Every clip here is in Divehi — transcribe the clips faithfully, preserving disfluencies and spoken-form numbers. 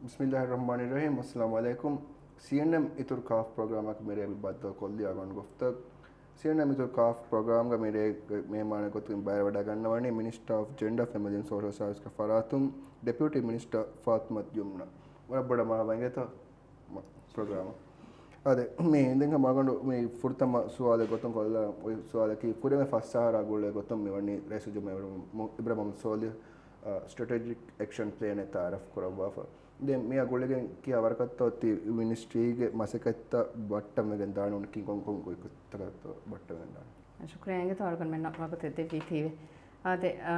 ބިސްމިއްލާހި ރަޙްމާނި ރަޙީމް. އައްސަލާމު ޢަލައިކުމް. ސީއެންއެމް އިތުރު ކާފް ޕްރޮގްރާމަކަށް މިރޭ ބައްދަލުކޮށްލި އަޅުގަނޑު ގޮފްތަ. ސީއެންއެމް އިތުރު ކާފް ޕްރޮގްރާމްގަ މިރޭގެ މޭމާނެއް ގޮތުން ބައިވެވަޑައިގަންނަވަނީ މިނިސްޓަރ އޮފް ޖެންޑާ ފެމިލީ އެންޑް ސޯޝަލް ސާވިސްގެ ފަރާތުން ޑެޕިއުޓީ މިނިސްޓަރ ފާތިމަތު ޔުމްނާ. ވަރަށް ބޮޑަށް މަރުޙަބާ އިނގޭތޯ ޕްރޮގްރާމަށް. އާދެ، މި ދެން ހަމަ އަޅުގަނޑު މި ފުރަތަމަ ސުވާލެއް ގޮތުން ކޮށްލާ އޮތް ސުވާލަކީ، ކުރިން ފަސް އަހަރާ ގުޅޭ ގޮތުން މި ވަނީ ރައީސުލްޖުމްހޫރިއްޔާ އިބްރާހިމް މުޙައްމަދު ސޯލިހު، އާ، ސްޓްރެޓެޖިކް އެކްޝަން ޕްލޭނެއް ތައާރަފް ކުރައްވާފަ. ދެން މިއާ ގުޅިގެން ކިހާ ވަރަކަށްތޯ ތި މިނިސްޓްރީގެ މަސައްކަތްތައް ބައްޓަންވެގެން ދާނީ ކި-، ކޮން ކޮން ގޮތްތަކަށްތޯ ބައްޓަންވެގެން ދާނީ؟ ޝުކުރިއްޔާ އިނގޭތޯ އަޅުގަނޑުމެންނަށް ވަގުތެއް ދެއްވީތީވެ. އާދެ، އާ،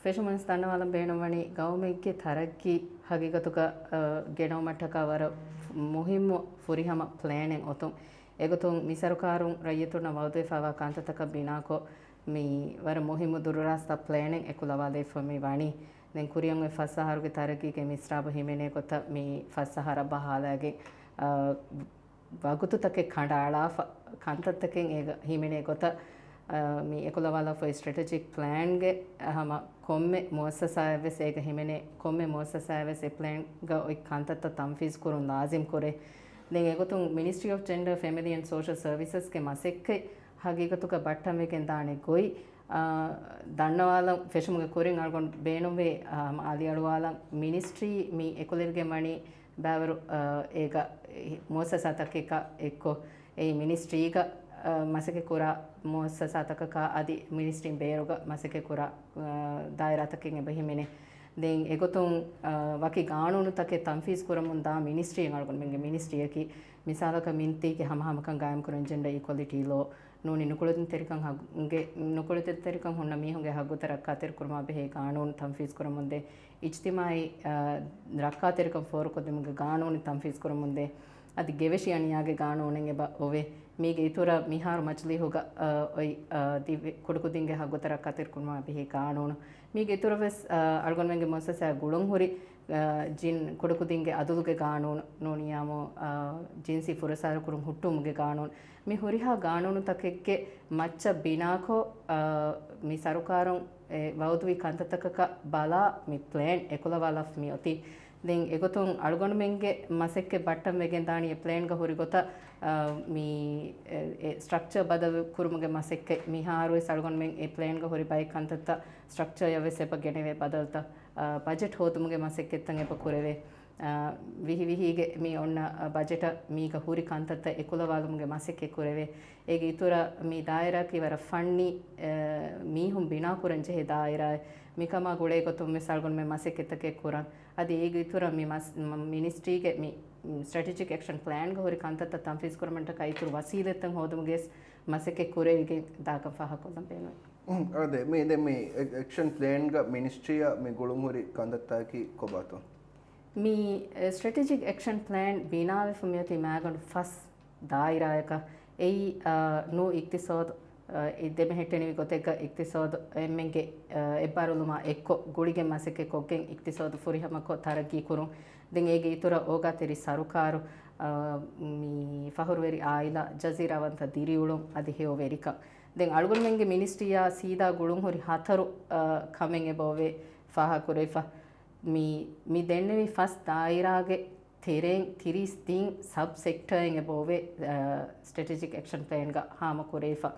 ފެށުމުން ދަންނަވާލަން ބޭނުންވަނީ ގައުމެއްގެ ތަރައްގީ ހަގީގަތުގަ، އާ، ގެނައުމަށްޓަކާ ވަރަށް މުހިއްމު ފުރިހަމަ ޕްލޭނެއް އޮތުން. އެގޮތުން މި ސަރުކާރުން ރައްޔިތުންނަށް ވައުދުވެފައިވާ ކަންތައްތަކަށް ބިނާކޮށް، މި ވަރަށް މުހިއްމު ދުރުރާސްތާ ޕްލޭނެއް އެކުލަވާލައިފަ މި ވަނީ. ދެން ކުރިއަށް އޮތް ފަސް އަހަރުގެ ތަރައްގީގެ މިސްރާބު ހިމެނޭ ގޮތަށް މި ފަސް އަހަރަށް ބަހާލައިގެން، އާ، ވަގުތުތަކެއް ކަނޑައަޅާފަ، ކަންތައްތަކެއް އޭގަ ހިމެނޭ ގޮތަށް، އާ، މި އެކުލަވާލާފައި ސްޓްރެޓެޖިކް ޕްލޭންގެ ހަމަ ކޮންމެ މުއައްސަސާއެއްވެސް އޭގަ ހިމެނޭ ކޮންމެ މުއައްސަސާއެއްވެސް އެ ޕްލޭންގަ އޮތް ކަންތައްތައް ތަންފީޒު ކުރުން ލާޒިމް ކުރޭ. ދެން އެގޮތުން މިނިސްޓްރީ އޮފް ޖެންޑާ ފެމިލީ އެންޑް ސޯޝަލް ސަރވިސަސްގެ މަސައްކަތް ހަގީގަތުގަ ބައްޓަންވެގެން ދާނެ ގޮތް، އާ، ދަންނަވާލަން ފެށުމުގެ ކުރިން އަޅުގަނޑު ބޭނުންވޭ، އާ، އަލިއަޅުވާލަން މިނިސްޓްރީ މި އެކުލެވިގެން ވަނީ ބައިވަރު، އާ، އޭގަ މުއައްސަސާތަކެއްގަ އެއްކޮށް، އެއީ މިނިސްޓްރީގަ، އާ، މަސައްކަތް ކުރާ މުއައްސަސާތަކަކާ އަދި މިނިސްޓްރީން ބޭރުގަ މަސައްކަތް ކުރާ، އާ، ދާއިރާތަކެއް އެބަ ހިމެނޭ. ދެން އެގޮތުން، އާ، ވަކި ގާނޫނުތަކެއް ތަންފީޒު ކުރަމުން ދާ މިނިސްޓްރީއެއް އަޅުގަނޑުމެންގެ މިނިސްޓްރީއަކީ. މިސާލަކަށް މިންތީގެ ހަމަހަމަކަން ގާއިމްކުރަން ޖެންޑާ އީކުއަލިޓީ ލޯ، ނޫނީ ނުކުޅެދުންތެރިކަން ހައްގު-، ގެ-، ނުކުޅެދުންތެރިކަން ހުންނަ މީހުންގެ ހައްގުތައް ރައްކާތެރިކުރުމާ ބެހޭ ގާނޫނު ތަންފީޒުކުރަމުންދޭ، އިޖްތިމާއީ، އާ، ރައްކާތެރިކަން ފޯރުކޮށްދިނުމުގެ ގާނޫނު ތަންފީޒުކުރަމުންދޭ، އަދި ގެވެށި އަނިޔާގެ ގާނޫނެއް އެބަ އޮވޭ. މީގެ އިތުރަށް މިހާރު މަޖިލީހުގަ، އާ، އޮތް، އާ، ދިވެ-، ކުޑަކުދިންގެ ހައްގުތައް ރައްކާތެރިކުރުމާ ބެހޭ ގާނޫނު. މީގެ އިތުރަށް ވެސް، އާ، އަޅުގަނޑުމެންގެ މުއައްސަސާ ގުޅުން ހުރި، އާ، ޖިން ކުޑަކުދިންގެ އަދުލުގެ ގާނޫނު ނޫނިއްޔާމު، އާ، ޖިންސީ ފުރަސާރަކުރުން ހުއްޓުވުމުގެ ގާނޫނު. މި ހުރިހާ ގާނޫނުތަކެއްގެ މައްޗަށް ބިނާކޮށް، އާ، މި ސަރުކާރުން އެ ވައުދުވި ކަންތައްތަކަކަށް ބަލާ މި ޕްލޭން އެކުލަވާލަފަ މި އޮތީ. ދެން އެގޮތުން އަޅުގަނޑުމެންގެ މަސައްކަތް ބައްޓަން ވެގެން ދާނީ އެ ޕްލޭންގަ ހުރި ގޮތަށް، އާ، މި އެ، އެ ސްޓްރަކްޗަރ ބަދަލު ކުރުމުގެ މަސައްކަތް. މިހާރުވެސް އަޅުގަނޑުމެން އެ ޕްލޭންގަ ހުރި ބައެއް ކަންތައްތައް ސްޓްރަކްޗަރަށް ވެސް އެބަ ގެނެވޭ ބަދަލުތައް، އާ، ބަޖެޓް ހޯދުމުގެ މަސައްކަތްތައް އެބަ ކުރެވޭ. އާ، ވިހި ވިހީގެ މި އޮންނަ، އާ، ބަޖެޓަށް މީގަ ހުރި ކަންތައްތައް އެކުލަވާލުމުގެ މަސައްކަތް ކުރެވޭ. އޭގެ އިތުރަށް މި ދާއިރާއަކީ ވަރަށް ފަންނީ، އާ، މީހުން ބިނާކުރަން ޖެހޭ ދާއިރާއެއް. މިކަމާ ގުޅޭ ގޮތުން ވެސް އަޅުގަނޑުމެން މަސައްކަތްތަކެއް ކުރަން. އަދި އޭގެ އިތުރަށް މި މަސް-، މަ-، މިނިސްޓްރީގެ މި، މި ސްޓްރެޓެޖިކް އެކްޝަން ޕްލޭންގަ ހުރި ކަންތައްތައް ތަންފީޒު ކުރުމަށްޓަކާ އިތުރު ވަސީލަތްތައް ހޯދުމުގެ ވެސް މަސައްކަތް ކުރެވިގެން ދާކަން ފާހަގަކޮށްލަން ބޭނުން. އަދެ، މި، ދެން މި އެ-، އެކްޝަން ޕްލޭންގަ މިނިސްޓްރީއަށް މި ގުޅުންހުރި ކަންތައްތަކީ ކޮބާތޯ؟ މި، އެ، ސްޓްރެޓެޖިކް އެކްޝަން ޕްލޭން ބިނާވެފަ މިއޮތީ މައިގަނޑު ފަސް ދާއިރާއަކަށް. އެއީ، އާ، ނޫ އިޤްތިޞާދު، އާ، އެ ދެމެހެއްޓެނިވި ގޮތެއްގަ އިޤްތިޞާދު އެންމެންގެ، އާ، އެއްބާރުލުމާ އެއްކޮށް ގުޅިގެން މަސައްކަތްކޮށްގެން އިޤްތިޞާދު ފުރިހަމަކޮށް ތަރައްގީ ކުރުން. ދެން އޭގެ އިތުރަށް އޯގާތެރި ސަރުކާރު، އާ، މި ފަޚުރުވެރި އާއިލާ، ޖަޒީރާވަންތަ ދިރިއުޅުން އަދި ހެޔޮވެރިކަން. ދެން އަޅުގަނޑުމެންގެ މިނިސްޓްރީއާ ސީދާ ގުޅުންހުރި ހަތަރު، އާ، ކަމެއް އެބައޮވޭ ފާހަގަކުރެވިފަ. މި، މި ދެންނެވި ފަސް ދާއިރާގެ ތެރެއިން ތިރީސް ތިން ސަބް ސެކްޓަރެއް އެބައޮވޭ، އާ، ސްޓްރެޓެޖިކް އެކްޝަން ޕްލޭންގަ ހާމަކުރެވިފަ.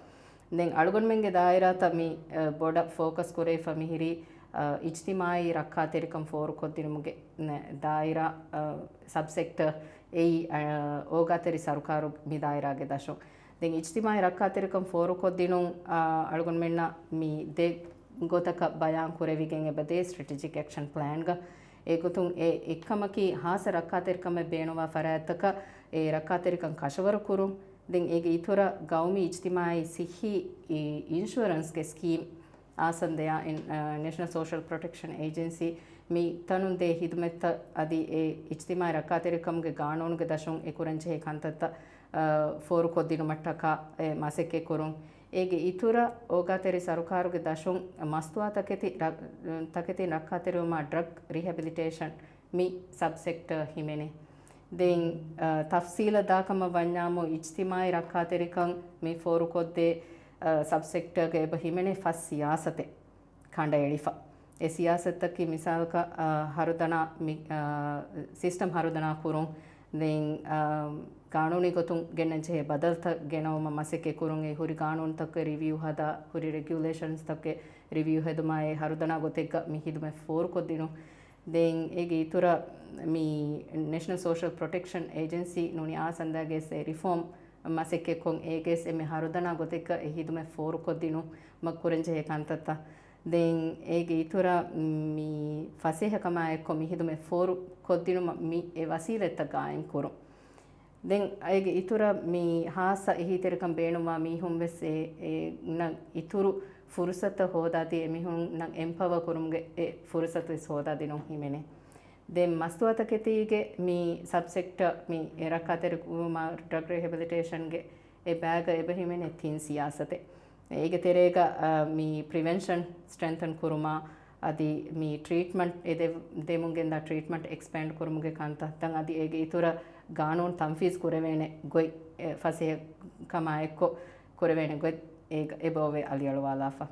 ދެން އަޅުގަނޑުމެންގެ ދާއިރާތައް މި، އާ، ބޮޑަށް ފޯކަސް ކުރެވިފަ މިހިރީ، އާ، އިޖްތިމާއީ ރައްކާތެރިކަން ފޯރުކޮށްދިނުމުގެ، ނެ، ދާއިރާ، އާ، ސަބް ސެކްޓަރ އެއީ، އާ، އޯގާތެރި ސަރުކާރު މި ދާއިރާގެ ދަށުން. ދެން އިޖްތިމާއީ ރައްކާތެރިކަން ފޯރުކޮށްދިނުން، އާ، އަޅުގަނޑުމެންނަށް މި ދެ ގޮތަކަށް ބަޔާން ކުރެވިގެން އެބަދޭ ސްޓްރެޓެޖިކް އެކްޝަން ޕްލޭންގަ. އެގޮތުން އެ އެއްކަމަކީ ހާއްސަ ރައްކާތެރިކަމެއް ބޭނުންވާ ފަރާތްތަކަށް އެ ރައްކާތެރިކަން ކަށަވަރު ކުރުން. ދެން އޭގެ އިތުރަށް ގައުމީ އިޖްތިމާއީ ސިއްހީ އި-، އިންޝުއަރެންސްގެ ސްކީމް އާސަންދެޔާ އިން-، އަ، ނޭޝަނަލް ސޯޝަލް ޕްރޮޓެކްޝަން އޭޖެންސީ މި ތަނުން ދޭ ހިދުމަތްތައް އަދި އެ އިޖްތިމާއީ ރައްކާތެރިކަމުގެ ގާނޫނުގެ ދަށުން އެ ކުރަންޖެހޭ ކަންތައްތައް، އަ، ފޯރުކޮށްދިނުމަށްޓަކާ އެ މަސައްކަތް ކުރުން. އޭގެ އިތުރަށް އޯގާތެރި ސަރުކާރުގެ ދަށުން މަސްތުވާ ތަކެތި ރަ-، ތަކެތިން ރައްކާތެރިވުމާ ޑްރަގް ރިހެބިލިޓޭޝަން މި ސަބް ސެކްޓަރ ހިމެނޭ. ދެން، އަ، ތަފްސީލަށް ދާކަމަށް ވަންޏާމު، އިޖްތިމާއީ ރައްކާތެރިކަން މި ފޯރުކޮށްދޭ، އަ، ސަބް ސެކްޓަރގަ އެބަ ހިމެނޭ ފަސް ސިޔާސަތެއް ކަނޑައެޅިފަ. އެ ސިޔާސަތަކީ މިސާލަކަށް، އާ، ހަރުދަނާ މި، އާ، ސިސްޓަމް ހަރުދަނާ ކުރުން، ދެން، އާ، ގާނޫނީ ގޮތުން ގެންނަން ޖެހޭ ބަދަލުތައް ގެނައުމަށް މަސައްކަތް ކުރުން، އެ ހުރި ގާނޫނުތަކުގެ ރިވިއު ހަދާ، ހުރި ރެގިއުލޭޝަންސްތަކުގެ ރިވިއު ހެދުމާއި ހަރުދަނާ ގޮތެއްގަ މި ހިދުމަތް ފޯރުކޮށްދިނުން. ދެން އޭގެ އިތުރަށް މި ނޭޝަނަލް ސޯޝަލް ޕްރޮޓެކްޝަން އޭޖެންސީ ނޫނީ އާ ސަންދާގެ އެ ރިފޯމް މަސައްކަތްކޮށް، އޭގެސް އެންމެ ހަރުދަނާ ގޮތެއްގަ އެ ހިދުމަތް ފޯރުކޮށްދިނުމަށް ކުރަންޖެހޭ ކަންތައްތައް. ދެން އޭގެ އިތުރަށް މި ފަސޭހަކަމާއެއްކޮށް މި ހިދުމަތް ފޯރުކޮށްދިނުމަށް މި އެ ވަސީލަތްތައް ގާއިމްކުރުން. ދެން އޭގެ އިތުރަށް މި ހާއްސަ އެހީތެރިކަން ބޭނުންވާ މީހުން ވެސް އެ، އެ ނަށް އިތުރު ފުރުސަތު ހޯދާދީ، އެމީހުންނަށް އެމްޕަވަ ކުރުމުގެ އެ ފުރުސަތު ވެސް ހޯދާދިނުން ހިމެނޭ. ދެން މަސްތުވާތަކެތީގެ މި ސަބްސެކްޓަ މި ރައްކާތެރިކުރުމާ ޑްރަގް ރިހެބިލިޓޭޝަންގެ އެ ބައިގަ އެބަ ހިމެނޭ ތިން ސިޔާސަތެއް. އޭގެ ތެރޭގަ، އަ، މި ޕްރިވެންޝަން ސްޓްރެންތަން ކުރުމާ، އަދި މި ޓްރީޓްމަންޓް އެ ދެ-، ދެމުން ގެންދާ ޓްރީޓްމަންޓް އެކްސްޕޭންޑް ކުރުމުގެ ކަންތައްތައް، އަދި އޭގެ އިތުރަށް ގާނޫނު ތަންފީޒް ކުރެވޭނެ ގޮތް، އެ، ފަސޭހަ ކަމާ އެއްކޮށް ކުރެވޭނެ ގޮތް އޭގަ އެބައޮވޭ އަލިއަޅުވާލާފަ.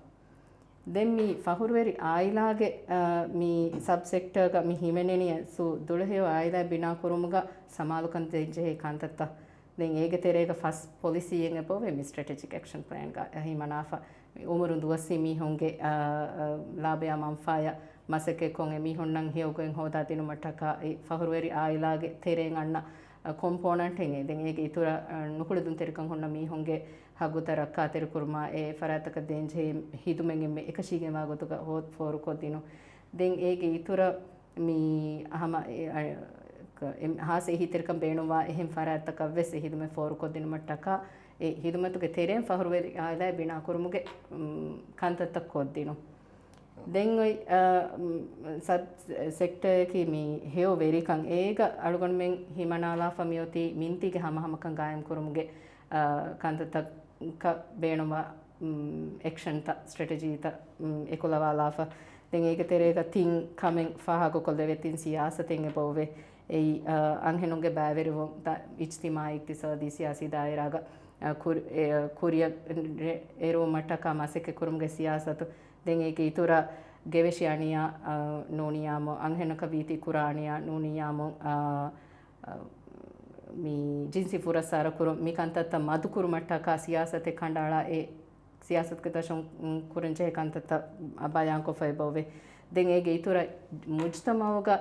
ދެން މި ފަހުރުވެރި އާއިލާގެ، އަ، މި ސަބްސެކްޓަރގަ މި ހިމެނެނީ ސު ދުޅަހެޔޮ އާއިލާ ބިނާ ކުރުމުގަ ސަމާލުކަން ދޭންޖެހޭ ކަންތައްތައް. ދެން އޭގެ ތެރޭގަ ފަސް ޕޮލިސީއެއް އެބައޮވޭ މި ސްޓްރެޓެޖިކް އެކްޝަން ޕްލޭންގަ ހިމަނާފަ. މި އުމުރުން ދުވަސްވީ މީހުންގެ، އަ، އަ، ލާބަޔާ މަންފާޔަށް މަސައްކަތްކޮށް، އެމީހުންނަށް ހެޔޮގޮތް ހޯދާދިނުމަށްޓަކާ އެ ފަހުރުވެރި އާއިލާގެ ތެރެއިން އަންނަ، އަ، ކޮމްޕޯނަންޓެއް އެ. ދެން އޭގެ އިތުރަށް، އަ، ނުކުޅެދުންތެރިކަން ހުންނަ މީހުންގެ ހައްގުތައް ރައްކާތެރިކުރުމާ، އެ ފަރާތްތަކަށް ދޭންޖެހޭ ހިދުމަތް އެންމެ އެކަށީގެންވާ ގޮތުގަ ހޯ-، ފޯރުކޮށްދިނުން. ދެން އޭގެ އިތުރަށް މި ހަމަ އެ، އަ، ކ-، އެ، ހާސް އެހީތެރިކަން ބޭނުންވާ އެހެން ފަރާތްތަކަށް ވެސް އެ ހިދުމަތް ފޯރުކޮށްދިނުމަށްޓަކާ، އެ ހިދުމަތުގެ ތެރެއިން ފަހުރުވެރި އާއިލާއެއް ބިނާކުރުމުގެ، މް، ކަންތައްތައް ކޮށްދިނުން. ދެން އޮތް، އަ، މް، ސަބް ސެކްޓަރއަކީ މި ހެޔޮ ވެރިކަން. އޭގަ އަޅުގަނޑުމެން ހިމަނާލާފަ މިއޮތީ މިންތީގެ ހަމަހަމަކަން ގާއިމްކުރުމުގެ، އަ، ކަންތައްތަކަށް ބޭނުންވާ، މް، އެކްޝަންތައް، ސްޓްރެޓެޖީތައް، މް، އެކުލަވާލާފަ. ދެން އޭގެ ތެރޭގަ ތިން ކަމެއް ފާހަގަކޮށްލެވޭ، ތިން ސިޔާސަތެއް އެބައޮވޭ. އެއީ، އަ، އަންހެނުންގެ ބައިވެރިވުން ދަ-، އިޖްތިމާޢީ އިޤްތިޞާދީ ސިޔާސީ ދާއިރާގަ، އަ، ކުރި-، އެ، ކުރިއަށް އެރުވުމަށްޓަކާ މަސައްކަތް ކުރުމުގެ ސިޔާސަތު. ދެން އޭގެ އިތުރަށް ގެވެށި އަނިޔާ، އަ، ނޫނިޔާމު، އަންހެނަކަށް ވީތީ ކުރާ އަނިޔާ ނޫނިޔާމު، އަ، އަ، މި ޖިންސީ ފުރައްސާރަ ކުރުން، މި ކަންތައްތައް މަދުކުރުމަށްޓަކާ ސިޔާސަތެއް ކަނޑައަޅާ އެ ސިޔާސަތުގެ ދަށުން ކުރަންޖެހޭ ކަންތައްތައް ބަޔާންކޮށްފައި އެބައޮވޭ. ދެން އޭގެ އިތުރަށް މުޖްތަމަޢުގަ،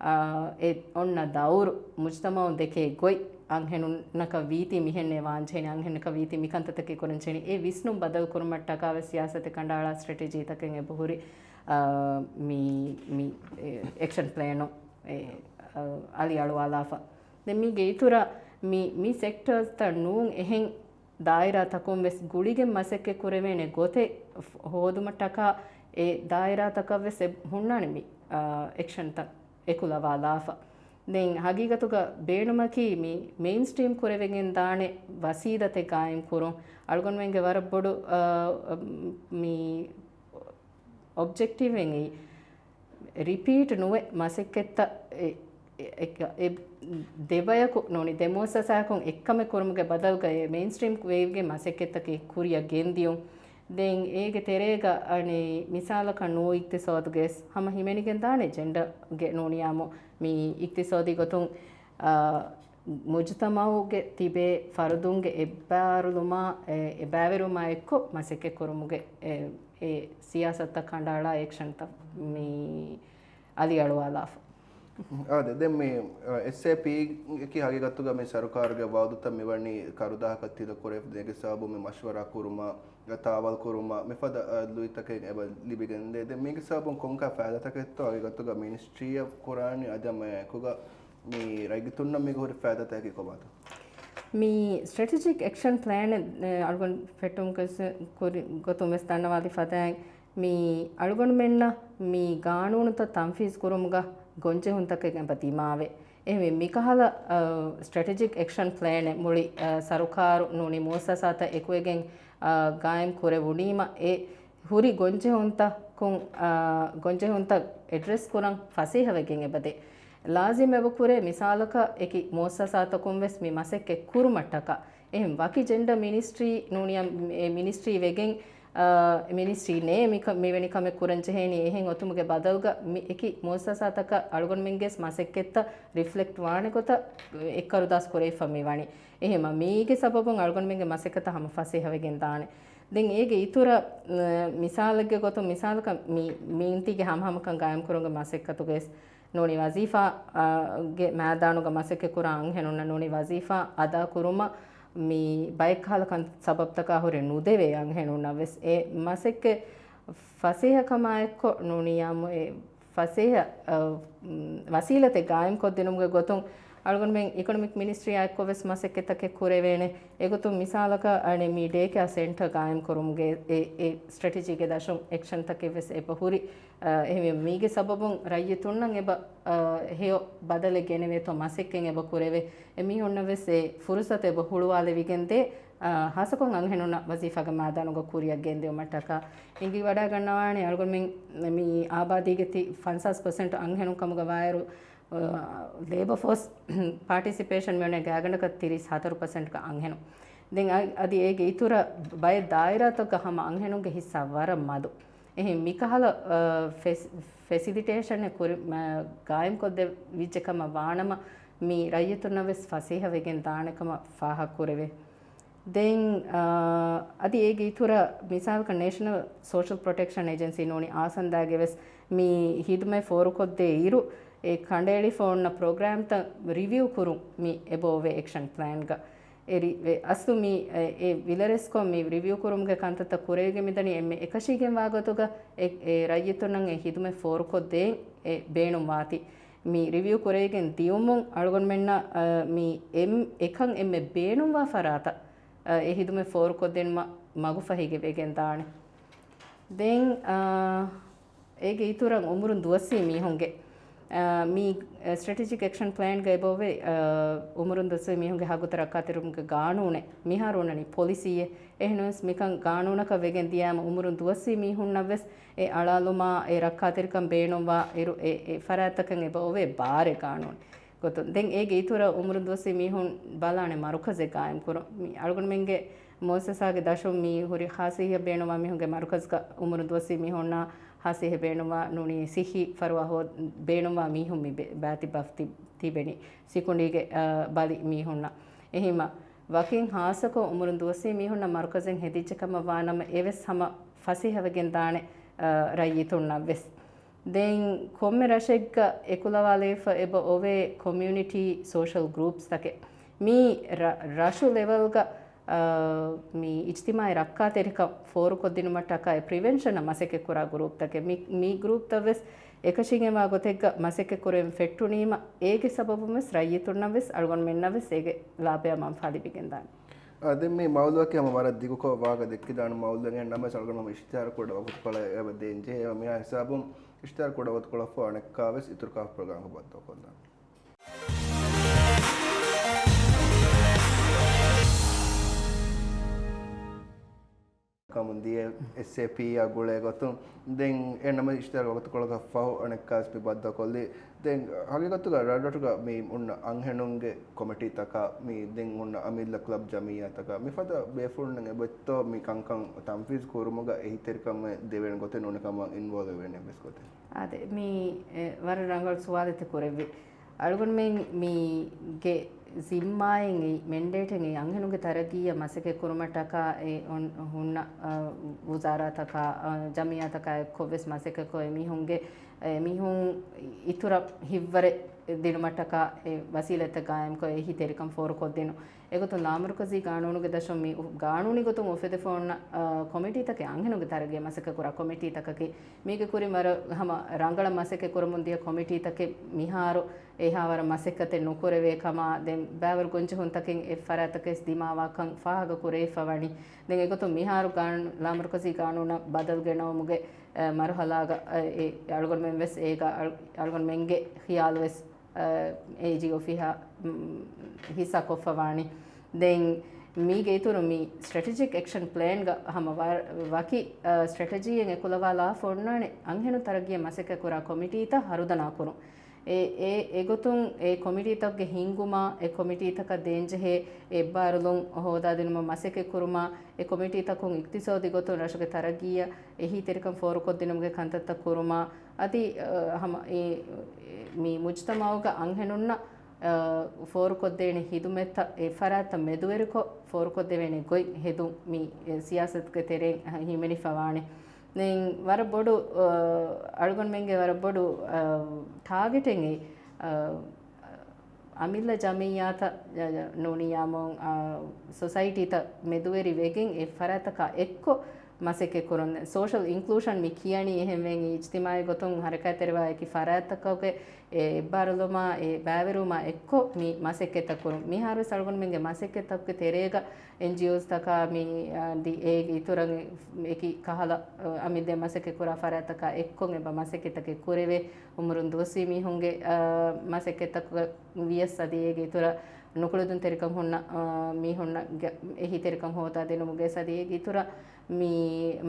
އާ، އެ އޮންނަ ދައުރު، މުޖްތަމަޢުން ދެކޭ ގޮތް، އަންހެނުންނަކަށް ވީތީ މިހެންނޭ ވާންޖެހެނީ، އަންހެނަކަށް ވީތީ މިކަންތައްތަކެއް ކުރަންޖެހެނީ، އެ ވިސްނުން ބަދަލުކުރުމަށްޓަކާވެސް ސިޔާސަތެއް ކަނޑައަޅާ ސްޓްރެޓެޖީތަކެއް އެބަހުރި، އާ، މި، މި، އެ، އެކްޝަން ޕްލޭނު، އެ، އާ، އަލިއަޅުވާލާފަ. ދެން މީގެ އިތުރަށް މި، މި ސެކްޓަރސްތައް ނޫން އެހެން ދާއިރާތަކުން ވެސް ގުޅިގެން މަސައްކަތް ކުރެވޭނެ ގޮތެއް ހޯދުމަށްޓަކާ އެ ދާއިރާތަކަށް ވެސް އެ ހުންނާނެ މި، އާ، އެކްޝަންތައް އެކުލަވާލާފަ. ދެން ހަގީގަތުގަ ބޭނުމަކީ މި މެއިންސްޓްރީމް ކުރެވިގެން ދާނެ ވަސީލަތެއް ގާއިމް ކުރުން. އަޅުގަނޑުމެންގެ ވަރަށް ބޮޑު، އާ، މި އޮބްޖެކްޓިވްއިން ރިޕީޓް ނުވެ މަސައްކަތްތައް އެ، އެ، އެ، އެ ދެބަޔަކު ނޫނީ ދެ މުއައްސަސާއަކުން އެއްކަމެއް ކުރުމުގެ ބަދަލުގައި މެއިންސްޓްރީމް ވެވިގެން މަސައްކަތްތަކެއް ކުރިއަށް ގެންދިޔުން. ދެން އޭގެ ތެރޭގަ އަނެއް މިސާލަކަށް ނޫ އިޤްތިޞާދުގައި ހަމަ ހިމެނިގެން ދާނެ ޖެންޑަރގެ ނޫނިޔާމު މި އިޤްތިޞާދީ ގޮތުން، އާ، މުޖުތަމަޢުގެ ތިބޭ ފަރުދުންގެ އެއްބާރުލުމާ، އެ، އެ ބައިވެރިވުމާ އެއްކޮށް މަސައްކަތް ކުރުމުގެ އެ، އެ ސިޔާސަތުތައް ކަނޑައަޅާ އެކްޝަންތައް މި އަލިއަޅުވާލާފަ. އާދެ، ދެން މި، އެސްއޭޕީއަކީ ހަގީގަތުގަ މި ސަރުކާރުގެ ވައުދުތައް މިވަނީ ކަރުދާހަކަށް ތިލަ ކުރެވި، ދޭގެ ސަބަބުން މި މަޝްވަރާ ކުރުމަށް، ތާވަލް ކުރުމަށް، މިފަދަ، އަ، ލުއިތަކެއް އެބަ ލިބިގެންދޭ. ދެން މީގެ ސަބަބުން ކޮންކަހަލަ ފައިދާތަކެއްތޯ ހަގީގަތުގަ މިނިސްޓްރީއަށް ކުރާނީ އަދި ހަމަ އެކުގަ މި ރައްޔިތުންނަށް މީގަ ހުރި ފައިދާތަކަކީ ކޮބާތޯ؟ މި ސްޓްރެޓެޖިކް އެކްޝަން ޕްލޭނެއް، އެ، އަޅުގަނޑު ފެއްޓުމުގެ ކުރި ގޮތުން ވެސް ދަންނަވާލި ފަދައިން، މި އަޅުގަނޑުމެންނަށް މި ގާނޫނުތައް ތަންފީޒް ކުރުމުގަ ގޮންޖެހުންތަކެއް އެބަ ދިމާވޭ. އެހެންވެ، މިކަހަލަ، އަ، ސްޓްރެޓެޖިކް އެކްޝަން ޕްލޭނެއް މުޅި، އަ، ސަރުކާރު ނޫނީ މުއައްސަސާތައް އެކުވެގެން، އަ، ގާއިމް ކުރެވުނީމަ އެ ހުރި ގޮންޖެހުންތަކުން، އާ، ގޮންޖެހުންތައް އެޑްރެސް ކުރަން ފަސޭހަވެގެން އެބަދޭ. ލާޒިމް އެބަ ކުރޭ މިސާލަކަށް އެކި މުއައްސަސާތަކުން ވެސް މި މަސައްކަތް ކުރުމަށްޓަކާ. އެހެން ވަކި ޖެންޑަ މިނިސްޓްރީ ނޫނިޔަ-، އެ މިނިސްޓްރީ ވެގެން، މިނިސްޓްރީ ނޭ މިކަ-، މިވެނި ކަމެއް ކުރަން ޖެހޭނީ. އެހެން އޮތުމުގެ ބަދަލުގަ މި އެކި މުއައްސަސާތަކަށް އަޅުގަނޑުމެންގެ މަސައްކަތްތައް ރިފްލެކްޓް ވާނެ ގޮތަށް އެއްކަރުދާސް ކުރެވިފަ މި ވަނީ. އެހެމަ މީގެ ސަބަބުން އަޅުގަނޑުމެންގެ މަސައްކަތަށް ހަމަ ފަސޭހަވެގެން ދާނެ. ދެން އޭގެ އިތުރަށް، މިސާލެއްގެ ގޮތުން، މިސާލަކަށް މި މީންތީގެ ހަމަހަމަކަން ގާއިމްކުރުމުގެ މަސައްކަތުގައި ނޫނީ ވަޒީފާ، އާ، ގެ މައިދާނުގަ މަސައްކަތް ކުރާ އަންހެނުންނަށް ނޫނީ ވަޒީފާ އަދާ ކުރުމަށް މި ބައެއް ކަހަލަ ކަން ސަބަބުތަކާ ހުރެ ނުދެވޭ އަންހެނުންނަށް ވެސް އެ މަސައްކަތް ފަސޭހަކަމާ އެއްކޮށް ނޫނީ އާއްމު އެ ފަސޭހަ، އަ، މް، ވަސީލަތެއް ގާއިމްކޮށްދިނުމުގެ ގޮތުން އަޅުގަނޑުމެން އިކޮނޮމިކް މިނިސްޓްރީއާ އެއްކޮށް ވެސް މަސައްކަތްތަކެއް ކުރެވޭނެ. އެގޮތުން މިސާލަކަށް އަނެއް މި ޑޭކެއާ ސެންޓަރ ގާއިމްކުރުމުގެ އެ، އެ ސްޓްރެޓެޖީގެ ދަށުން އެކްޝަންތަކެއް ވެސް އެބަ ހުރި. އެހެންވެ، މީގެ ސަބަބުން ރައްޔިތުންނަށް އެބަ، އަ، ހެޔޮ ބަދަލެއް ގެނެވޭތޯ މަސައްކަތް އެބަ ކުރެވޭ. އެމީހުންނަށް ވެސް އެ ފުރުސަތު އެބަ ހުޅުވާލެވިގެންދޭ، އަ، ހާއްސަކޮށް އަންހެނުންނަށް ވަޒީފާގެ މައިދާނުގަ ކުރިއަށް ގެންދިއުމަށްޓަކާ. އެނގިވަޑައިގަންނަވާނެ އަޅުގަނޑުމެން މި އާބާދީގެ ތި ފަންސާސް ޕަސެންޓް އަންހެނުން ކަމުގަ ވާއިރު، އަ، ލޭބަ ފޯސް ޕާޓިސިޕޭޝަން މިއޮންނަ ގާތްގަނޑަކަށް ތިރީސް ހަތަރު ޕަސެންޓްގަ އަންހެނުން. ދެން އަ-، އަދި އޭގެ އިތުރަށް ބައެއް ދާއިރާތަކުގަ ހަމަ އަންހެނުންގެ ހިއްސާ ވަރަށް މަދު. އެހެން މިކަހަލަ، އަ، ފެސި-، ފެސިލިޓޭޝަނެއް ކުރި-، މަ-، ގާއިމްކޮށްދެވިއްޖެ ކަމަށް ވާނަމަ، މި ރައްޔިތުންނަށް ވެސް ފަސޭހަވެގެން ދާނެ ކަމަށް ފާހަގަކުރެވޭ. ދެން، އާ، އަދި އޭގެ އިތުރަށް މިސާލަކަށް ނޭޝަނަލް ސޯޝަލް ޕްރޮޓެކްޝަން އޭޖެންސީ ނޫނީ އާސަންދާގެ ވެސް މި ހިދުމަތް ފޯރުކޮށްދޭ އިރު، އެ ކަނޑައެޅިފަ އޮންނަ ޕްރޮގްރާމްތައް ރިވިއު ކުރުން މި އެބައޮވޭ އެކްޝަން ޕްލޭންގަ. އެ ރި-، އެ އަސްލު މި އެ، އެ ވިލަރެސްކޮށް މި ރިވިއު ކުރުމުގެ ކަންތައްތައް ކުރެވިގެން މިދަނީ އެންމެ އެކަށީގެންވާ ގޮތުގަ އެ، އެ ރައްޔިތުންނަށް އެ ހިދުމަތް ފޯރުކޮށްދޭން އެ ބޭނުންވާތީ. މި ރިވިއު ކުރެވިގެން ދިއުމުން އަޅުގަނޑުމެންނަށް، އަ، މި އެ-، އެކަން އެންމެ ބޭނުންވާ ފަރާތަށް، އަ، އެ ހިދުމަތް ފޯރުކޮށްދިނުމަށް މަގުފަހި ވެގެންދާނެ. ދެން، އާ، އޭގެ އިތުރަށް އުމުރުން ދުވަސްވީ މީހުންގެ، އާ، މި، އަ، ސްޓްރެޓެޖިކް އެކްޝަން ޕްލޭންގަ އެބައޮވޭ، އާ، އުމުރުން ދުވަސްވީ މީހުންގެ ހައްގުތައް ރައްކާތެރިކުރުމުގެ ގާނޫނެއް. މިހާރު އޮންނަނީ ޕޮލިސީއެއް. އެހެންވެސް މިކަން ގާނޫނަކަށް ވެގެން ދިޔައިމަ އުމުރުން ދުވަސްވީ މީހުންނަށް ވެސް އެ އަޅާލުމާ، އެ ރައްކާތެރިކަން ބޭނުންވާ އިރު، އެ، އެ ފަރާތްތަކަށް އެބަ އޮވޭ ބާރެއް ގާނޫނު ގޮތުން. ދެން އޭގެ އިތުރަށް އުމުރުން ދުވަސްވީ މީހުން ބަލާނެ މަރުކަޒެއް ގާއިމް ކުރުން. މި އަޅުގަނޑުމެންގެ މުއައްސަސާގެ ދަށުން މި ހުރި ހާސި ހިތް ބޭނުންވާ މީހުންގެ މަރުކަޒްގަ އުމުރުން ދުވަސްވީ މީހުންނާ ހާސި ހިތް ބޭނުންވާ ނޫނީ ސިއްހީ ފަރުވާ ހޯ-، ބޭނުންވާ މީހުން މި ބެ-، ބައިތިއްބަ ތި-، ތިބެނީ. ސިކުނޑީގެ، އަ، ބަލި މީހުންނަށް. އެހީމަ ވަކިން ހާއްސަކޮށް އުމުރުން ދުވަސްވީ މީހުންނަށް މަރުކަޒެއް ހެދިއްޖެ ކަމަށް ވާނަމަ، އެވެސް ހަމަ ފަސޭހަވެގެން ދާނެ، އަ، ރައްޔިތުންނަށް ވެސް. ދެން ކޮންމެ ރަށެއްގަ އެކުލަވާލެވިފަ އެބަ އޮވޭ ކޮމިއުނިޓީ ސޯޝަލް ގްރޫޕްސްތަކެއް. މީ ރަ-، ރަށު ލެވެލްގަ، އަ، މި އިޖްތިމާޢީ ރައްކާތެރިކަން ފޯރުކޮށްދިނުމަށްޓަކާ އެ ޕްރިވެންޝަނަށް މަސައްކަތްކުރާ ގްރޫޕްތަކެއް. މި، މި ގްރޫޕްތައް ވެސް އެކަށީގެންވާ ގޮތެއްގަ މަސައްކަތްކުރެވެން ފެއްޓުނީމަ، އޭގެ ސަބަބުން ވެސް ރައްޔިތުންނަށް ވެސް އަޅުގަނޑުމެންނަށް ވެސް އޭގެ ލާބަޔާ މަންފާ ލިބިގެންދާނެ. އާ، ދެން މި މައުޟޫޢަކީ ހަމަ ވަރަށް ދިގުކޮށް ވާހަކަ ދެއްކިދާނެ މައުޟޫޢެއް. އެހެން ނަމަވެސް އަޅުގަނޑު ހަމަ އިޝްތިހާރު ކުޑަ ވަގުތުކޮޅެއް އެބަ ދޭން ޖެހޭ. މިހާ ހިސާބުން އިޝްތިހާރު ކުޑަ ވަގުތުކޮޅަށްފަހު އަނެއްކާވެސް އިތުރު ކާފަ ޕްރޮގްރާމަކަށް ބައްދަލުކޮށްލާނެ. ކަމުން ދިޔަ އެސްއޭޕީއާ ގުޅޭ ގޮތުން ދެން އެ ނަމަ އިޝްތިހާރު ވަގުތުކޮޅަކަށް ފަހު އަނެއްކާސް މި ބައްދަލުކޮށްލީ. ދެން ހަގީގަތުގަ ރަށްރަށުގަ މި އޮންނަ އަންހެނުންގެ ކޮމިޓީތަކާ މި ދެން އޮންނަ އަމިއްލަ ކްލަބް ޖަމިއްޔާތަކާ މިފަދަ ބޭފުޅުންނަށް އެބައޮތްތޯ މި ކަންކަން ތަންފީޒް ކުރުމުގަ އެހީތެރިކަމެއް ދެވޭނެ ގޮތެއް ނޫނީ ކަމަށް އިންވޯލްވް ވެވޭނެ އެއްވެސް ގޮތެއް؟ އާދެ، މީ، އެ، ވަރަށް ރަނގަޅު ސުވާލެއް ތި ކުރެއްވި. އަޅުގަނޑުމެން މީގެ ޒިންމާއެއް އެއީ، މެންޑޭޓެއް އެއީ، އަންހެނުންގެ ތަރައްގީއަށް މަސައްކަތް ކުރުމަށްޓަކާ އެ އޮން-، ހުންނަ، އަ، ވުޒާރާތަކާ، އަ، ޖަމިއްޔާތަކާ އެއްކޮށް ވެސް މަސައްކަތްކޮށް، އެމީހުންގެ، އެމީހުން އިތުރަށް ހިތްވަރެއް ދިނުމަށްޓަކާ އެ ވަސީލަތްތައް ގާއިމްކޮށް، އެހީތެރިކަން ފޯރުކޮށްދިނުން. އެގޮތުން ލާމަރުކަޒީ ގާނޫނުގެ ދަށުން މި ގާނޫނީ ގޮތުން އުފެދިފަ އޮންނަ، އަ، ކޮމިޓީތަކެއް، އަންހެނުންގެ ތަރައްގީއަށް މަސައްކަތް ކުރާ ކޮމިޓީތަކަކީ، މީގެ ކުރިން ވަރަށް ހަމަ ރަނގަޅަށް މަސައްކަތް ކުރަމުން ދިޔަ ކޮމިޓީތަކެއް މިހާރު އެހާވަރަށް މަސައްކަތެއް ނުކުރެވޭ ކަމާ، ދެން ބައިވަރު ގޮންޖެހުންތަކެއް އެ ފަރާތްތަކަށް ދިމާވާކަން ފާހަގަ ކުރެވިފަ ވަނީ. ދެން އެގޮތުން މިހާރު ގާން-، ލާމަރުކަޒީ ގާނޫނަށް ބަދަލު ގެނައުމުގެ، އެ، މަރުހަލާގަ، އެ، އެ، އަޅުގަނޑުމެން ވެސް އޭގަ އަޅު-، އަޅުގަނޑުމެންގެ ޚިޔާލު ވެސް އޭޖީ އޮފީހަށް، މް، ހިއްސާ ކޮށްފަ ވާނީ. ދެން މީގެ އިތުރު މި ސްޓްރެޓެޖިކް އެކްޝަން ޕްލޭންގަ ހަމަ ވަ-، ވަކި، އަ، ސްޓްރެޓެޖީއެއް އެކުލަވާލާފަ އޮންނާނެ އަންހެނުން ތަރައްގީއަށް މަސައްކަތް ކުރާ ކޮމިޓީތައް ހަރުދަނާ ކުރުން. އެ، އެ، އެގޮތުން އެ ކޮމިޓީތަކުގެ ހިންގުމާ، އެ ކޮމިޓީތަކަށް ދޭންޖެހޭ އެއްބާރުލުން ހޯދާދިނުމަށް މަސައްކަތްކުރުމާ، އެ ކޮމިޓީތަކުން އިޤްތިޞާދީ ގޮތުން ރަށުގެ ތަރައްގީއަށް އެހީތެރިކަން ފޯރުކޮށްދިނުމުގެ ކަންތައްތައް ކުރުމާ، އަދި، އަ، ހަމަ އެ، މި މުޖްތަމަޢުގަ އަންހެނުންނަށް، އަ، ފޯރުކޮށްދޭނެ ހިދުމަތްތައް އެ ފަރާތްތައް މެދުވެރިކޮށް ފޯރުކޮށްދެވޭނެ ގޮތް ހެދުން މި، އެ، ސިޔާސަތުގެ ތެރެއިން ހިމެނިފަވާނެ. ދެން ވަރަށް ބޮޑު، އަ، އަޅުގަނޑުމެންގެ ވަރަށް ބޮޑު، އަ، ޓާގެޓެއް އެ، އަ، އަމިއްލަ ޖަމިއްޔާތައް، އަ، ނޫނިއްޔާމު، އަ، ސޮސައިޓީތައް މެދުވެރި ވެގެން އެ ފަރާތަކާ އެއްކޮށް މަސައްކަތް ކުރުން. ސޯޝަލް އިންކްލޫޝަން މި ކިޔަނީ އެހެންވެގެން އިޖްތިމާޢީ ގޮތުން ހަރަކާތްތެރިވާ އެކި ފަރާތްތަކުގެ އެ އެއްބާރުލުމާ އެ ބައިވެރިވުމާ އެއްކޮށް މި މަސައްކަތްތައް ކުރުން. މިހާރުވެސް އަޅުގަނޑުމެންގެ މަސައްކަތްތަކުގެ ތެރޭގަ އެންޖީއޯސްތަކާ މި، އަ، ދި-، އޭގެ އިތުރަށް އެކި ކަހަލަ، އަ، އަމިއްލަ މަސައްކަތް ކުރާ ފަރާތްތަކާ އެއްކޮށް އެބަ މަސައްކަތްތަކެއް ކުރެވޭ. އުމުރުން ދުވަސްވީ މީހުންގެ، އަ، މަސައްކަތްތަކުގަ ވިޔަސް އަދި އޭގެ އިތުރަށް ނުކުޅެދުންތެރިކަން ހުންނަ، އަ، މީހުންނަށް އެހީތެރިކަން ހޯދާދިނުމުގައި އަދި އޭގެ އިތުރަށް މި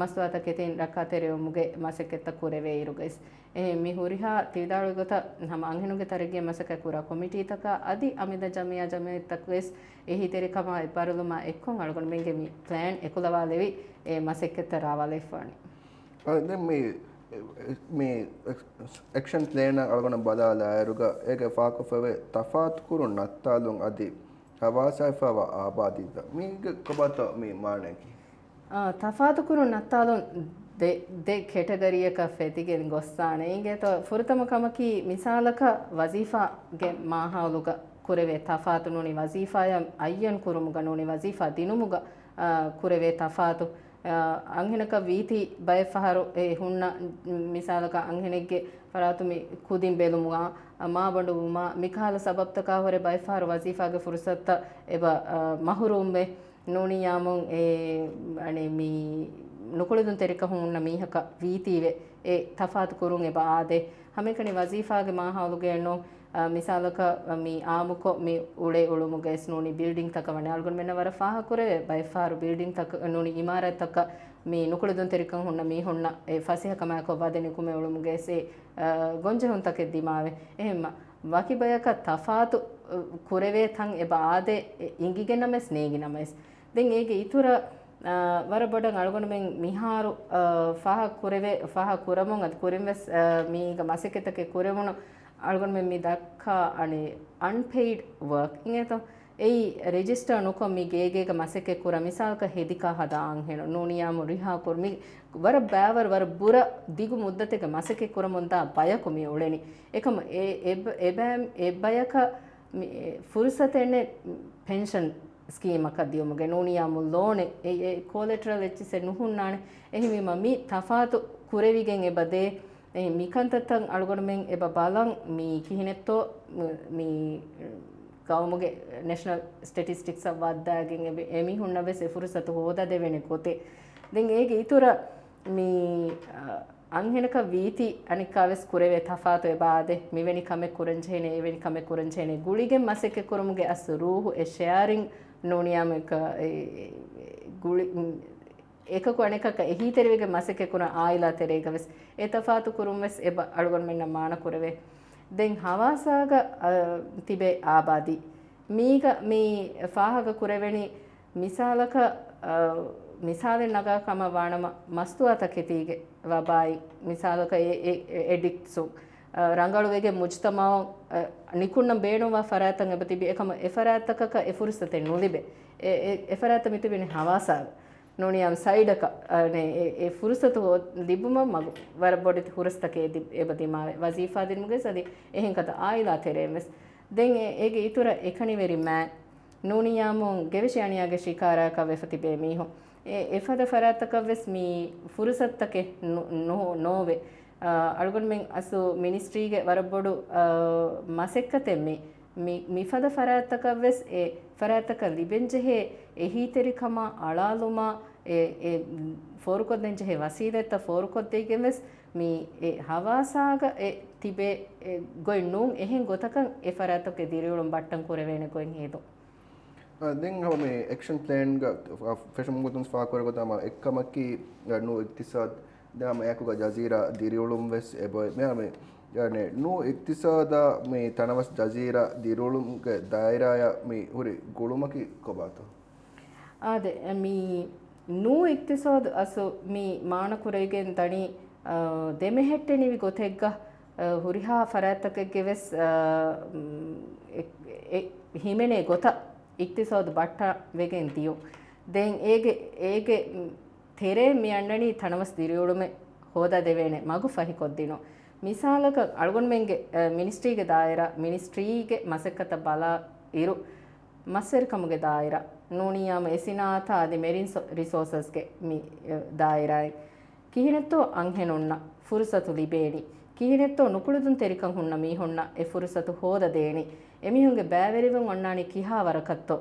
މަސްތުވާތަކެތިން ރައްކާތެރިވުމުގެ މަސައްކަތްތައް ކުރެވޭ އިރުގައި އެ މި ހުރިހާ ތިވިދާޅުވި ގޮތަށް ހަމަ އަންހެނުންގެ ތަރައްގީއަށް މަސައްކަތް ކުރާ ކޮމިޓީތަކާ އަދި އަމިއްލަ ޖަމިއްޔާ ޖަމިއްޔާތަކުވެސް އެހީތެރިކަމާ އެއްބާރުލުމާ އެއްކޮށް އަޅުގަނޑުމެންގެ މި ޕްލޭން އެކުލަވާލެވި އެ މަސައްކަތްތައް ރާވާލައިފާނެ. އަ، ދެން މި، މި އެކްޝަން ޕްލޭނަށް އަޅުގަނޑަށް ބަލާލާއިރުގަ އޭގެ ފާކޮށްފަވޭ ތަފާތުކުރުން ނައްތާލުން އަދި ހަވާސާފައިވާ އާބާދީތައް މީގެ ކޮބާތޯ މި މާނައަކީ؟ އާ، ތަފާތުކުރުން ނައްތާލުން ދެ، ދެ ކެޓަގަރީއަކަށް ފެދިގެން ގޮއްސާނެ. އިނގޭތޯ، ފުރަތަމަ ކަމަކީ، މިސާލަކަށް ވަޒީފާގެ މާހައުލުގަ ކުރެވޭ ތަފާތު ނޫނީ، ވަޒީފާއަށް އައްޔަން ކުރުމުގަ ނޫނީ، ވަޒީފާ ދިނުމުގަ، އާ، ކުރެވޭ ތަފާތު. އާ، އަންހެނަކަށް ވީތީ ބައެއް ފަހަރު އެ ހުންނަ، މިސާލަކަށް އަންހެނެއްގެ ފަރާތު މި ކުދިން ބެލުމުގަ، އާ، މާބަނޑުވުމާ، މިކަހަލަ ސަބަބްތަކާ ހުރެ ބައެއް ފަހަރު ވަޒީފާގެ ފުރުސަތުތައް އެބަ، އާ، މަހުރޫމްވެ. ނޫނިއްޔާމު އެ، އަނެއް މި ނުކުޅެދުންތެރިކަން ހުންނަ މީހަކަށް ވީތީވެ އެ ތަފާތު ކުރުން އެބަ އާދޭ. ހަމައެކަނި ވަޒީފާގެ މާހައުލުގައެއްނު، އަ، މިސާލަކަށް މި އާއްމުކޮށް މި އުޅޭ އުޅުމުގައިސް ނޫނީ ބިލްޑިންގްތަކަށް ވަނީ އަޅުގަނޑުމެންނަށް ވަރަށް ފާހަގަކުރެވޭ ބައެއްފަހަރު ބިލްޑިންގްތަކަށް ނޫނީ އިމާރާތްތަކަށް މި ނުކުޅެދުންތެރިކަން ހުންނަ މީހުންނަށް އެ ފަސޭހަކަމާއެކު ވަދެ ނިކުމެ އުޅުމުގައިސް އެ، އަ، ގޮންޖެހުންތަކެއް ދިމާވެ. އެހެންމަ ވަކި ބަޔަކަށް ތަފާތު، އަ، ކުރެވޭ ތަން އެބަ އާދޭ، އެ، އިނގިގެންނަމަވެސް ނޭނގިނަމަވެސް. ދެން އޭގެ އިތުރަށް، އާ، ވަރަށް ބޮޑަށް އަޅުގަނޑުމެން މިހާރު، އާ، ފާހަގަ ކުރެވޭ، ފާހަގަ ކުރަމުން އަދި ކުރިންވެސް، އާ، މީގަ މަސައްކަތްތަކެއް ކުރެވުނު އަޅުގަނޑުމެން މި ދައްކާ އަނެއް އަންޕެއިޑް ވަރކް އިނގޭތޯ؟ އެއީ ރެޖިސްޓަރ ނުކޮށް މި ގޭގޭގަ މަސައްކަތް ކުރާ މިސާލަކަށް ހެދިކާ ހަދާ އަންހެނުން ނޫނިއްޔާމު ރިހާ ކުރު މި ވަރަށް ބައިވަރު ވަރަށް ބުރަ ދިގު މުއްދަތެއްގެ މަސައްކަތް ކުރަމުންދާ ބަޔަކު މި އުޅެނީ. އެކަމަ އެ، އެ، އެ ބަ-، އެ ބަޔަކަށް މި، އެ، ފުރުސަތެއް ނެތް ޕެންޝަން ސްކީމަކަށް ދިޔުމުގެ ނޫނިއްޔާމު ލޯނެއް އެ، އެ ކޯލެޓަރަލް އެއްޗިސް ނުހުންނާނެ. އެހެންވީމަ މި ތަފާތު ކުރެވިގެން އެބަ ދޭ. އެ މިކަންތައްތައް އަޅުގަނޑުމެން އެބަ ބަލަން މި ކިހިނެއްތޯ މި، މި ގައުމުގެ ނެޝަނަލް ސްޓެޓިސްޓިކްސަށް ވައްދާގެން އެބެ-، އެމީހުންނަށް ވެސް އެ ފުރުސަތު ހޯދަދެވޭނެ ގޮތެއް. ދެން އޭގެ އިތުރަށް މި، އަ، އަންހެނަކަށް ވީތީ އަނެއްކާވެސް ކުރެވޭ ތަފާތު އެބަ އާދޭ. މިވެނި ކަމެއް ކުރަންޖެހޭނެ، އެވެނި ކަމެއް ކުރަންޖެހޭނެ. ގުޅިގެން މަސައްކަތްކުރުމުގެ އަސްލު ރޫހު އެ ޝެއަރިން ނޫނިއްޔާމު އެކަ-، އެ، އެ، ގުޅި، އެކަކު އަނެކަކަށް އެހީތެރިވެގެން މަސައްކަތްކުރާ އާއިލާ ތެރޭގަވެސް އެ ތަފާތު ކުރުންވެސް އެބަ އަޅުގަނޑުމެންނަށް މާނަ ކުރެވޭ. ދެން ހަވާސާގަ، އަ، ތިބޭ އާބާދީ. މީގަ މި ފާހަގަ ކުރެވެނީ މިސާލަކަށް، އަ، މިސާލެއް ނަގާ ކަމަށް ވާނަމަ، މަސްތުވާތަކެތީގެ ވަބާއިން، މިސާލަކަށް އެ، އެ، އެ އެޑިކްޓްސުން، އަ، ރަނގަޅުވެގެން މުޖްތަމަޢު، އަ، ނިކުންނަން ބޭނުންވާ ފަރާތްތައް އެބަ ތިބި، އެކަމަށް އެ ފަރާތްތަކަކަށް އެ ފުރުސަތެއް ނުލިބޭ. އެ، އެ، އެ ފަރާތްތައް މިތިބެނީ ހަވާސާގަ. ނޫނިއްޔާމު ސައިޑަކަށް، އަ، ނެ، އެ، އެ ފުރުސަތު ހޯ-، ލިބުމަށް މަގު ވަރަށް ބޮޑެތި ހުރަސްތަކެއް އެ ދި-، އެބަ ދިމާވޭ. ވަޒީފާ ދިނުމުގައި އަދި އެހެން ކަތަ އާއިލާ ތެރެއިން ވެސް. ދެން އެ، އޭގެ އިތުރަށް އެކަނިވެރި މާ ނޫނިއްޔާމު ގެވެށި އަނިޔާގެ ޝިކާރާކަށް ވެފަ ތިބޭ މީހުން. އެ، އެފަދަ ފަރާތްތަކަށް ވެސް މި ފުރުސަތުތަކެއް ނު-، ނު-، ނޯވޭ. އާ، އަޅުގަނޑުމެން އަސްލު މިނިސްޓްރީގެ ވަރަށް ބޮޑު، އާ، މަސައްކަތެއް މި، މި، މިފަދަ ފަރާތްތަކަށް ވެސް އެ ފަރާތްތަކަށް ލިބެންޖެހޭ އެހީތެރިކަމާ އަޅާލުމާ، އެ، އެ ފޯރުކޮށްދޭންޖެހޭ ވަސީލަތްތައް ފޯރުކޮށްދެވިގެން ވެސް މި އެ ހަވާސާގަ އެ ތިބޭ އެ ގޮތް ނޫން އެހެން ގޮތަކަށް އެ ފަރާތްތަކުގެ ދިރިއުޅުން ބައްޓަން ކުރެވޭނެ ގޮތް ހެދުން. އަ، ދެން ހަމަ މި އެކްޝަން ޕްލޭންގަ ފެށުމުގެ ގޮތުން ފާހަގަކުރެ ގޮތަށް ހަމަ އެއްކަމަކީ، އަ، ނޫ އިޤްތިޞާދު ދެން ހަމަ އެކުގަ ޖަޒީރާ ދިރިއުޅުން ވެސް އެބައޮތް. މި ހަމަ ނޫ އިޤްތިޞާދާ މި ތަނަވަސް ޖަޒީރާ ދިރިއުޅުމުގެ ދާއިރާޔަށް މި ހުރި ގުޅުމަކީ ކޮބާތޯ؟ އާދެ، މި ނޫ އިޤްތިޞާދު އަސްލު މި މާނަކުރެވިގެން ދަނީ، އަ، ދެމެހެއްޓެނިވި ގޮތެއްގަ، އަ، ހުރިހާ ފަރާތްތަކެއްގެ ވެސް، އަ، އެ، އެ، ހިމެނޭ ގޮތަށް އިޤްތިޞާދު ބައްޓަވެގެން ދިޔުން. ދެން އޭގެ، އޭގެ ތެރޭ މި އަންނަނީ ތަނަވަސް ދިރިއުޅުމެއް ހޯދާ ދެވޭނެ މަގު ފަހިކޮށްދިނުން. މިސާލަކަށް އަޅުގަނޑުމެންގެ، އަ، މިނިސްޓްރީގެ ދާއިރާ، މިނިސްޓްރީގެ މަސައްކަތަށް ބަލާ އިރު، މަސްވެރިކަމުގެ ދާއިރާ، ނޫނީ ހަމަ އެ ސިނާއަތާ އަދި މެރިން ސޮ-، ރިސޯސަސްގެ މި، އެ، ދާއިރާއިން. ކިހިނެއްތޯ އަންހެނުންނަށް ފުރުސަތު ލިބޭނީ؟ ކިހިނެއްތޯ ނުކުޅެދުންތެރިކަން ހުންނަ މީހުންނަށް އެ ފުރުސަތު ހޯދަދޭނީ؟ އެމީހުންގެ ބައިވެރިވުން އޮންނާނީ ކިހާ ވަރަކަށްތޯ؟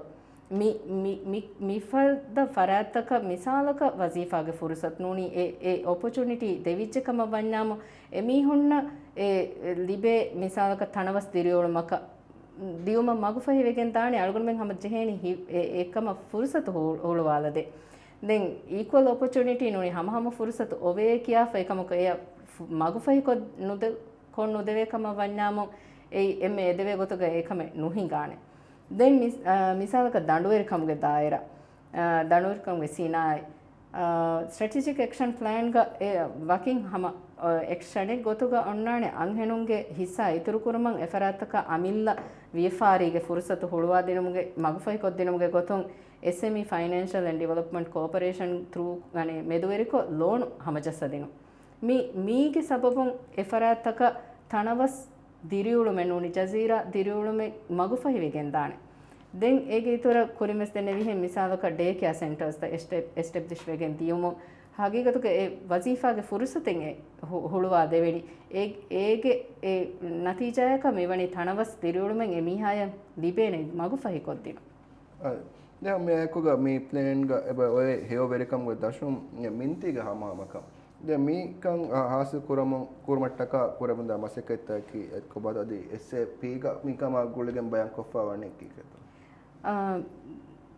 މި، މި، މި، މިފަދަ ފަރާތްތަކަށް މިސާލަކަށް ވަޒީފާގެ ފުރުސަތު ނޫނީ އެ، އެ އޮޕޮޗުނިޓީ ދެވިއްޖެ ކަމަށް ވަންޏާމު، އެމީހުންނަށް އެ ލިބޭ މިސާލަކަށް ތަނަވަސް ދިރިއުޅުމަކަށް ދިޔުމަށް މަގުފަހިވެގެން ދާނެ. އަޅުގަނޑުމެން ހަމަ ޖެހޭނީ ހި-، އެ-، އެކަމަށް ފުރުސަތު ހު-، ހުޅުވާލަދޭ. ދެން އީކުއަލް އޮޕޮޗުނިޓީ ނޫނީ ހަމަހަމަ ފުރުސަތު އޮވޭ ކިޔާފަ އެކަމަކު އެޔަށް ފު-، މަގުފަހިކޮށް ނުދެ-، ކޮށް ނުދެވޭ ކަމަށް ވަންޏާމު، އެއީ އެންމެ އެދެވޭ ގޮތުގަ އެކަމެއް ނުހިނގާނެ. ދެން މިސް-، އާ، މިސާލަކަށް ދަނޑުވެރިކަމުގެ ދާއިރާ، އާ، ދަނޑުވެރިކަމުގެ ސިނާއަތް، އާ، ސްޓްރެޓެޖިކް އެކްޝަން ޕްލޭންގަ އެ ވަކިން ހަމަ، އާ، އެކްޝަނެއް ގޮތުގަ އޮންނާނެ އަންހެނުންގެ ހިއްސާ އިތުރުކުރުމަށް އެފަރާތްތަކަށް އަމިއްލަ ވިޔަފާރީގެ ފުރުސަތު ހުޅުވާދިނުމުގެ، މަގުފަހިކޮށްދިނުމުގެ ގޮތުން އެސްއެމްއީ ފައިނޭންޝަލް އެންޑް ޑިވެލޮޕްމަންޓް ކޯޕަރޭޝަން ތްރޫ، އަނެ، މެދުވެރިކޮށް ލޯނު ހަމަޖައްސަދިނުން. މި، މީގެ ސަބަބުން އެފަރާތްތަކަށް ތަނަވަސް ދިރިއުޅުމެއް ނޫނީ ޖަޒީރާ ދިރިއުޅުމެއް މަގުފަހިވެގެންދާނެ. ދެން އޭގެ އިތުރަށް ކުރިންވެސް ދެންނެވިހެން މިސާލަކަށް ޑޭ ކެއާ ސެންޓަރސްތައް އެސްޓެ-، އެސްޓެބްލިޝްވެގެން ދިޔުމުން ހަގީގަތުގަ އެ ވަޒީފާގެ ފުރުސަތެއް އެ ހު-، ހުޅުވާ ދެވެނީ. އޭ-، އޭގެ އެ ނަތީޖާޔަކަށް މިވަނީ ތަނަވަސް ދިރިއުޅުމެއް އެ މީހާޔަށް ލިބޭނެ މަގުފަހިކޮށްދިނުން. އަ، ދެން މިއާއެކުގަ މި ޕްލޭންގަ އެބަ އޮތް ހެޔޮވެރިކަމުގެ ދަށުން މިންތީގެ ހަމަހަމަކަން. ދެން މިކަން ހާސިލް ކުރަމުން، ކުރުމަށްޓަކާ ކުރެވުންދާ މަސައްކަތްތަކަކީ އެއްކޮބާތޯ؟ އަދި އެސްއޭޕީގަ މިކަމާ ގުޅިގެން ބަޔާންކޮށްފަ ވަނީ ކީކޭތޯ؟ އާ،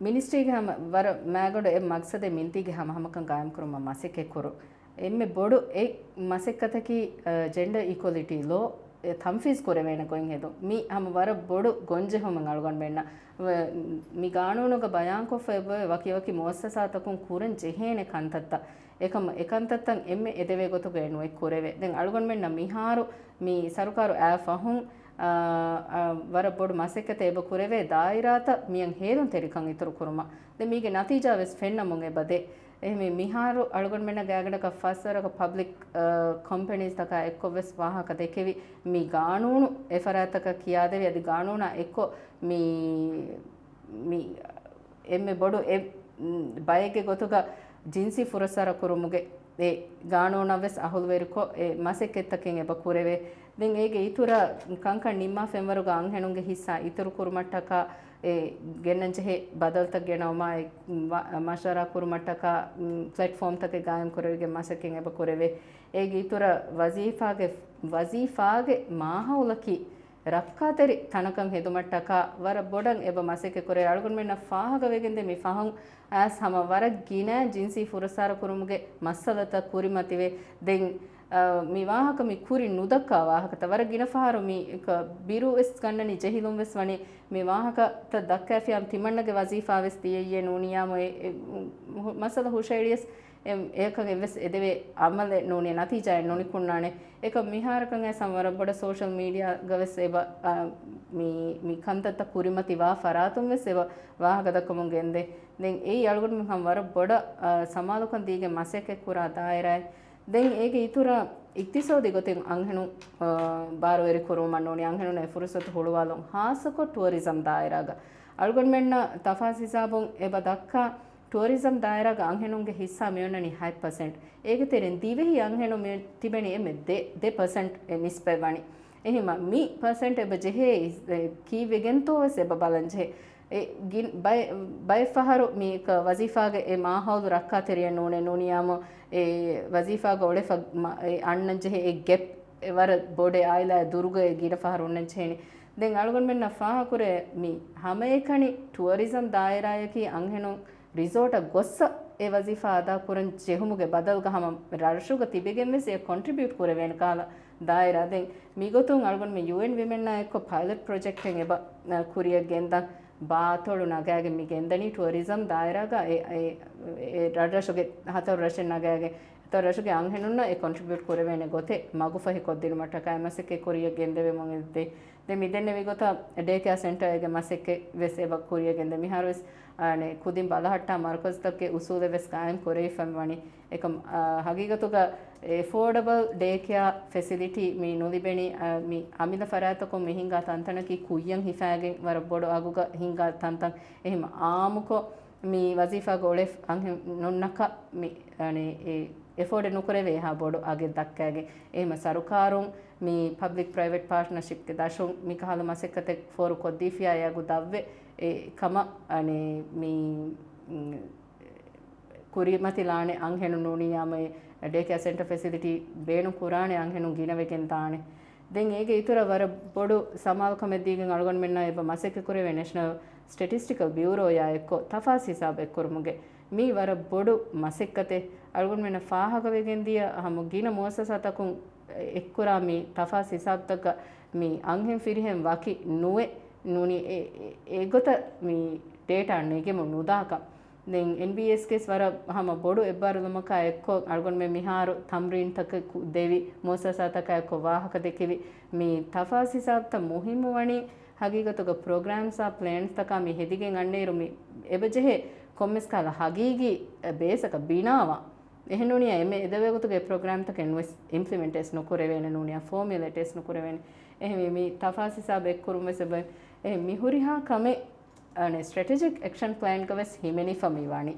މިނިސްޓްރީގެ ހަމަ ވަރަށް މާގަނޑު އެއް މަގްސަދެއް މިންތީގެ ހަމަހަމަކަން ގާއިމްކުރުމަށް މަސައްކަތްކުރުން. އެންމެ ބޮޑު އެއް މަސައްކަތަކީ، އަ، ޖެންޑަރ އީކުއަލިޓީ ލޯ ތަންފީޒް ކުރެވޭނެ ގޮތް ހެދުން. މި ހަމަ ވަރަށް ބޮޑު ގޮންޖެހުމެއް އަޅުގަނޑުމެންނަށް. ވ-، މި ގާނޫނުގަ ބަޔާންކޮށްފަ އެބައޮތް ވަކިވަކި މުއައްސަސާތަކުން ކުރަން ޖެހޭނެ ކަންތައްތައް. އެކަމަ އެ ކަންތައްތައް އެންމެ އެދެވޭ ގޮތުގައި ނުއެއް ކުރެވޭ. ދެން އަޅުގަނޑުމެންނަށް މިހާރު މި ސަރުކާރު އާ ފަހުން، އާ، އާ، ވަރަށް ބޮޑު މަސައްކަތެއް އެބަ ކުރެވޭ ދާއިރާތައް މިއަށް ހޭލުންތެރިކަން އިތުރު ކުރުމަށް. ދެން މީގެ ނަތީޖާ ވެސް ފެންނަމުން އެބަދޭ. އެހެންވެ، މިހާރު އަޅުގަނޑުމެންނަށް ގާތްގަނޑަކަށް ފަސްވަރަކަށް ޕަބްލިކް، އާ، ކަމްޕެނީސްތަކާ އެއްކޮށް ވެސް ވާހަކަ ދެކެވި، މި ގާނޫނު އެފަރާތްތަކަށް ކިޔާދެވި، އަދި ގާނޫނާ އެއްކޮށް މި، މި އެންމެ ބޮޑު އެ، މް، ބައެއްގެ ގޮތުގަ ޖިންސީ ފުރައްސާރަ ކުރުމުގެ އެ ގާނޫނަށް ވެސް އަހުލުވެރިކޮށް އެ މަސައްކަތްތަކެއް އެބަ ކުރެވޭ. ދެން އޭގެ އިތުރަށް ކަންކަން ނިންމާ ފެންވަރުގަ އަންހެނުންގެ ހިއްސާ އިތުރު ކުރުމަށްޓަކާ އެ ގެންނަން ޖެހޭ ބަދަލުތައް ގެނައުމާ އެ މަ-، މަޝްވަރާ ކުރުމަށްޓަކާ، މް، ޕްލެޓްފޯމްތަކެއް ގާއިމް ކުރެވިގެން މަސައްކަތް އެބަ ކުރެވޭ. އޭގެ އިތުރަށް ވަޒީފާގެ، ވަޒީފާގެ މާހައުލަކީ ރައްކާތެރި ތަނަކަށް ހެދުމަށްޓަކާ ވަރަށް ބޮޑަށް އެބަ މަސައްކަތް ކުރޭ. އަޅުގަނޑުމެންނަށް ފާހަގަވެގެންދޭ މި ފަހުން އައިސް ހަމަ ވަރަށް ގިނަ ޖިންސީ ފުރައްސާރަ ކުރުމުގެ މައްސަލަތައް ކުރިމަތިވޭ. ދެން، އަ، މި ވާހަކަ މި ކުރިން ނުދައްކާ ވާހަކަތައް ވަރަށް ގިނަ ފަހަރު މި ބިރު ވެސް ގަންނަނީ، ޖެހިލުން ވެސް ވަނީ މި ވާހަކަތައް ދައްކައިފިއްޔާ ތިމަންނަގެ ވަޒީފާ ވެސް ދިޔައީ ނޫނިއްޔާމު އެ، އެ، މައްސަލަ ހުށައެޅިޔަސް އެ، އެއަކަށް އެއްވެސް އެދެވޭ އަމަލެއް ނޫނީ، ނަތީޖާއެއް ނުނިކުންނާނެ. އެކަމް މިހާރަކަށް އައިސް ހަމަ ވަރަށް ބޮޑަށް ސޯޝަލް މީޑިއާގަ ވެސް އެބަ، އަ، މި، މި ކަންތައްތައް ކުރިމަތިވާ ފަރާތުން ވެސް އެބަ ވާހަކަ ދައްކަމުން ގެންދޭ. ދެން އެއީ އަޅުގަނޑުމެން ހަމަ ވަރަށް ބޮޑަށް، އަ، ސަމާލުކަން ދީގެން މަސައްކަތް ކުރާ ދާއިރާއެއް. ދެން އޭގެ އިތުރަށް އިޤްތިޞާދީ ގޮތެއް އަންހެނުން، އަ، ބާރުވެރި ކުރުމަށް ނޫނީ، އަންހެނުންނަށް އެ ފުރުޞަތު ހުޅުވާލުން، ހާއްސަކޮށް ޓުއަރިޒަމް ދާއިރާގަ. އަޅުގަނޑުމެންނަށް ތަފާސް ހިސާބުން އެބަ ދައްކާ، ޓުއަރިޒަމް ދާއިރާގަ އަންހެނުންގެ ހިއްސާ މިއޮންނަނީ ހަތް ޕަސެންޓް. އޭގެ ތެރެއިން ދިވެހި އަންހެނުން މި ތިބެނީ އެންމެ ދެ، ދެ ޕަސެންޓް އެ ނިސްބަތް ވަނީ. އެހެންވީމަ މި ޕަސެންޓް އެބަ ޖެހޭ އިސް-، އެ ކީއްވެގެންތޯ ވެސް އެބަ ބަލަން ޖެހޭ. އެ ގިން-، ބައެ-، ބައެއް ފަހަރު މި ކަ-، ވަޒީފާގެ އެ މާހައުލު ރައްކާތެރިއެއް ނޫނޭ، ނޫނިއްޔާމު އެ ވަޒީފާގަ އުޅެފަ މަ-، އެ އަންނަން ޖެހޭ އެ ގެޕް އެ ވަރަށް ބޮޑެއް އާއިލާއެއް ދުރުގައި ގިނަ ފަހަރު އޮންނަން ޖެހޭނެ. ދެން އަޅުގަނޑުމެންނަށް ފާހަގަކުރޭ މި ހަމައެކަނި ޓުއަރިޒަމް ދާއިރާއަކީ އަންހެނުން ރިސޯޓަށް ގޮއްސަ އެ ވަޒީފާ އަދާ ކުރަން ޖެހުމުގެ ބަދަލުގަ ހަމަ ރަށުގަ ތިބެގެން ވެސް އެ ކޮންޓްރިބިއުޓް ކުރެވޭނެ ކަހަލަ ދާއިރާ. ދެން މިގޮތުން އަޅުގަނޑުމެން ޔޫއެން ވިމެންއާ އެއްކޮށް ޕައިލަޓް ޕްރޮޖެކްޓެއް އެބަ، އަ، ކުރިއަށް ގެންދަން ބާ އަތޮޅު ނަގާގެން މި ގެންދަނީ ޓުއަރިޒަމް ދާއިރާގަ އެ، އެ، އެ ރަށްރަށުގެ ހަތަރު ރަށެއް ނަގާގެން ހަތަރު ރަށުގެ އަންހެނުންނަށް އެ ކޮންޓްރިބިއުޓް ކުރެވޭނެ ގޮތެއް މަގުފަހި ކޮށްދިނުމަށްޓަކާ އެ މަސައްކަތް ކުރިއަށް ގެންދެވެމުން އެދެ. ދެން މިދެންނެވި ގޮތަށް ޑޭ ކެއާ ސެންޓަރ އޭގެ މަސައްކަތް ވެސް އެބަ ކުރިއަށް ގެންދެ. މިހާރު ވެސް އަނެ ކުދިން ބަލަހައްޓާ މަރުކަޒުތަކުގެ އުސޫލެއް ވެސް ގާއިމް ކުރެވިފަ މި ވަނީ. އެކަމް، އާ، ހަގީގަތުގަ އެފޯޑަބަލް ޑޭ ކެއާ ފެސިލިޓީ މި ނުލިބެނީ، އާ، މި އަމިއްލަ ފަރާތްތަކުން މި ހިންގާ ތަންތަނަކީ ކުއްޔަށް ހިފާގެން ވަރަށް ބޮޑު އަގުގަ ހިންގާ ތަންތަން. އެހެން އާއްމުކޮށް މި ވަޒީފާގަ އުޅޭ އަންހެނުންނަކަށް މި، އަނެ، އެ އެފޯޑެއް ނުކުރެވޭ އެހާ ބޮޑު އަގެއް ދައްކައިގެން. އެހެމަ ސަރުކާރުން މި ޕަބްލިކް ޕްރައިވެޓް ޕާޓްނަރޝިޕްގެ ދަށުން މިކަހަލަ މަސައްކަތެއް ފޯރު ކޮށްދީފިޔާ އެ އަގު ދަށްވެ އެ ކަމަށް، އަނެ، މި، މް، ކުރިމަތިލާނެ އަންހެނުން ނޫނީ ޔާމައި ޑޭ ކެއާ ސެންޓަރ ފެސިލިޓީ ބޭނުން ކުރާނެ އަންހެނުން ގިނަވެގެން ދާނެ. ދެން އޭގެ އިތުރަށް ވަރަށް ބޮޑު ސަމާލުކަމެއް ދީގެން އަޅުގަނޑުމެންނާ އެބަ މަސައްކަތް ކުރެވޭ ނޭޝަނަލް ސްޓެޓިސްޓިކަލް ބިއުރޯޔާ އެއްކޮށް ތަފާސް ހިސާބު އެއްކުރުމުގެ މީ ވަރަށް ބޮޑު މަސައްކަތެއް. އަޅުގަނޑުމެންނަށް ފާހަގަވެގެން ދިޔަ ހަމަ ގިނަ މުއައްސަސާތަކުން އެއްކުރާ މި ތަފާސް ހިސާބުތަކަށް މި އަންހެން ފިރިހެން ވަކި ނުވެ ނޫނީ އެ، އެ، އެގޮތަށް މި ޑޭޓާ ނެގެމުން ނުދާކަން. ދެން އެންބީއެސްގެސް ވަރަށް ހަމަ ބޮޑު އެއްބާރުލުމަކާ އެއްކޮށް އަޅުގަނޑުމެން މިހާރު ތަމްރީންތަކެއް ކު-، ދެވި، މުއައްސަސާތަކާ އެއްކޮށް ވާހަކަ ދެކެވި، މި ތަފާސް ހިސާބުތައް މުހިއްމު ވަނީ ހަގީގަތުގަ ޕްރޮގްރާމްސްއާ ޕްލޭންސްތަކާ މި ހެދިގެން އަންނައިރު މި އެބަޖެހޭ ކޮންމެސް ކަހަލަ ހަގީގީ ބޭސްއަކަށް ބިނާވާ. އެހެންނޫނިއްޔާ އެންމެ އެދެވޭގޮތުގެ ޕްރޮގްރާމްތަކެއް ނުވެސް އިމްޕްލިމެންޓް އެސް ނުކުރެވޭނެ ނޫނިއްޔާ ފޯމިއުލޭޓް އެސް ނުކުރެވޭނެ. އެހެންވީ މި ތަފާސް ހިސާބު އެއްކުރުން ވެސް އެބަ، އެހެން މި ހުރިހާ ކަމެއް އަނެ ސްޓްރެޓެޖިކް އެކްޝަން ޕްލޭންގަ ވެސް ހިމެނިފަ މި ވާނީ.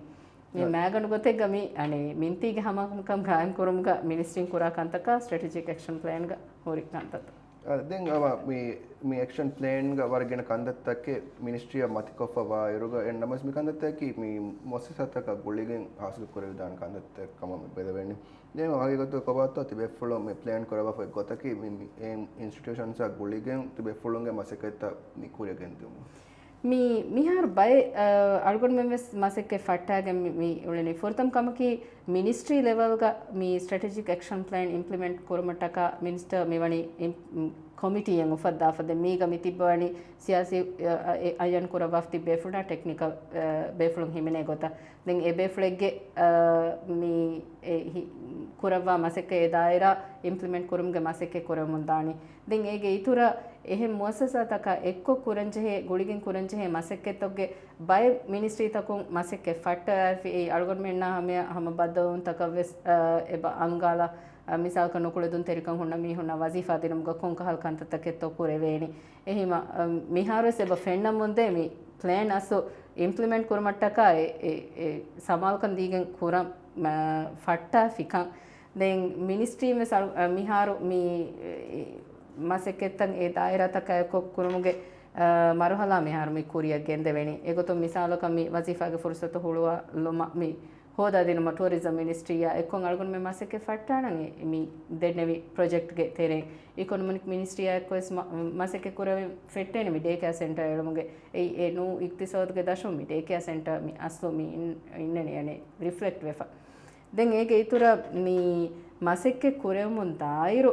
މި ރަ- މައިގަނޑު ގޮތެއްގަ މި އަނެ މިންތީގެ ހަމަކަން ގާއިމް ކުރުމުގަ މިނިސްޓްރީން ކުރާ ކަންތަކާ ސްޓްރެޓެޖިކް އެކްޝަން ޕްލޭންގަ ހުރި ކަންތައްތައް. އަ، ދެން އަވަ މި، މި އެކްޝަން ޕްލޭންގަ ވަރަށް ގިނަ ކަންތައްތަކެއް މިނިސްޓްރީއަށް މަތިކޮށްފަ ވާ އިރުގަ އެ ނަމަވެސް މި ކަންތައްތަކީ މި މުއައްސަސާތަކާ ގުޅިގެން ހާސިލް ކުރެވިދާނެ ކަންތައްތައް ކަމަށް މި ބެލެވެނީ. ދެން ހަގީގަތުގަ ކޮބާތޯ ތިބޭފުޅުން މި ޕްލޭން ކުރައްވާފައި ގޮތަކީ މި، މި އެއިމް އިންސްޓިޓިއުޝަންސްއާ ގުޅިގެން ތިބޭފުޅުންގެ މަސައްކަތްތައް މި ކުރިއަށް ގެންދިއުމަށް. މި، މިހާރު ބައެއް، އަ، އަޅުގަނޑުމެން ވެސް މަސައްކަތް ފައްޓާގެން މި، މި އުޅެނީ. ފުރަތަމަ ކަމަކީ މިނިސްޓްރީ ލެވެލްގަ މި ސްޓްރެޓެޖިކް އެކްޝަން ޕްލޭން އިމްޕްލިމެންޓް ކުރުމަށްޓަކާ މިނިސްޓަރ މި ވަނީ އިމް-، ކޮމިޓީއެއް އުފައްދާފަ. ދެން މީގަ މި ތިއްބަވަނީ ސިޔާސީ، އަ، އަ، އެ އަޔަން ކުރައްވާފަ ތިބި ބޭފުޅުންނާ ޓެކްނިކަލް، އަ، ބޭފުޅުން ހިމެނޭ ގޮތަށް. ދެން އެ ބޭފުޅެއްގެ، އަ، މި އެ ހި-، ކުރައްވާ މަސައްކަތް އެ ދާއިރާ އިމްޕްލިމެންޓް ކުރުމުގެ މަސައްކަތް ކުރަމުން ދާނީ. ދެން އޭގެ އިތުރަށް އެހެން މުއައްސަސާތަކާ އެއްކޮށް ކުރަންޖެހޭ، ގުޅިގެން ކުރަންޖެހޭ މަސައްކަތްތަކުގެ ބައެއް މިނިސްޓްރީތަކުން މަސައްކަތް ފައްޓަވައިފި. އެއީ އަޅުގަނޑުމެންނާ ހަމަޔަށް ހަމަ ބައްދަލުވުންތަކަށް ވެސް، އަ، އެބަ އަންގާލާ، އަ، މިސާލަކަށް ނުކުޅެދުންތެރިކަން ހުންނަ މީހުންނަށް ވަޒީފާ ދިނުމުގަ ކޮންކަހަލަ ކަންތައްތަކެއްތޯ ކުރެވޭނީ. އެހީމަ، އަ، މިހާރުވެސް އެބަ ފެންނަމުންދޭ މި ޕްލޭން އަސްލު އިމްޕްލިމެންޓް ކުރުމަށްޓަކާ އެ، އެ، އެ ސަމާލުކަން ދީގެން ކުރަން، މަ، ފައްޓާފިކަން. ދެން މިނިސްޓްރީން ވެސް އަޅު-، އަ، މިހާރު މި، އެ، މަސައްކަތްތައް އެ ދާއިރާތަކާ އެއްކޮށް ކުރުމުގެ، އަ، މަރުހަލާ މިހާރު މި ކުރިއަށް ގެންދެވެނީ. އެގޮތުން މިސާލަކަށް މި ވަޒީފާގެ ފުރުސަތު ހުޅުވާލުމަށް މި ހޯދާދިނުމަށް ޓޫރިޒަމް މިނިސްޓްރީއާ އެއްކޮށް އަޅުގަނޑުމެން މަސައްކަތް ފައްޓާނަން އެ މި ދެންނެވި ޕްރޮޖެކްޓްގެ ތެރެއިން. އިކޮނޮމިކް މިނިސްޓްރީއާ އެއްކޮށް ވެސް މަ-، މަސައްކަތް ކުރެވެން ފެއްޓޭނެ މި ޑޭ ކެއާ ސެންޓަރ އެޅުމުގެ. އެއީ އެ ނޫ އިޤްތިޞާދުގެ ދަށުން މި ޑޭ ކެއާ ސެންޓަރ މި އަސްލު މި އިން-، އިންނަނީ އަނެއް ރިފްލެކްޓް ވެފަ. ދެން އޭގެ އިތުރަށް މި މަސައްކަތް ކުރެވުމުން ދާއިރު،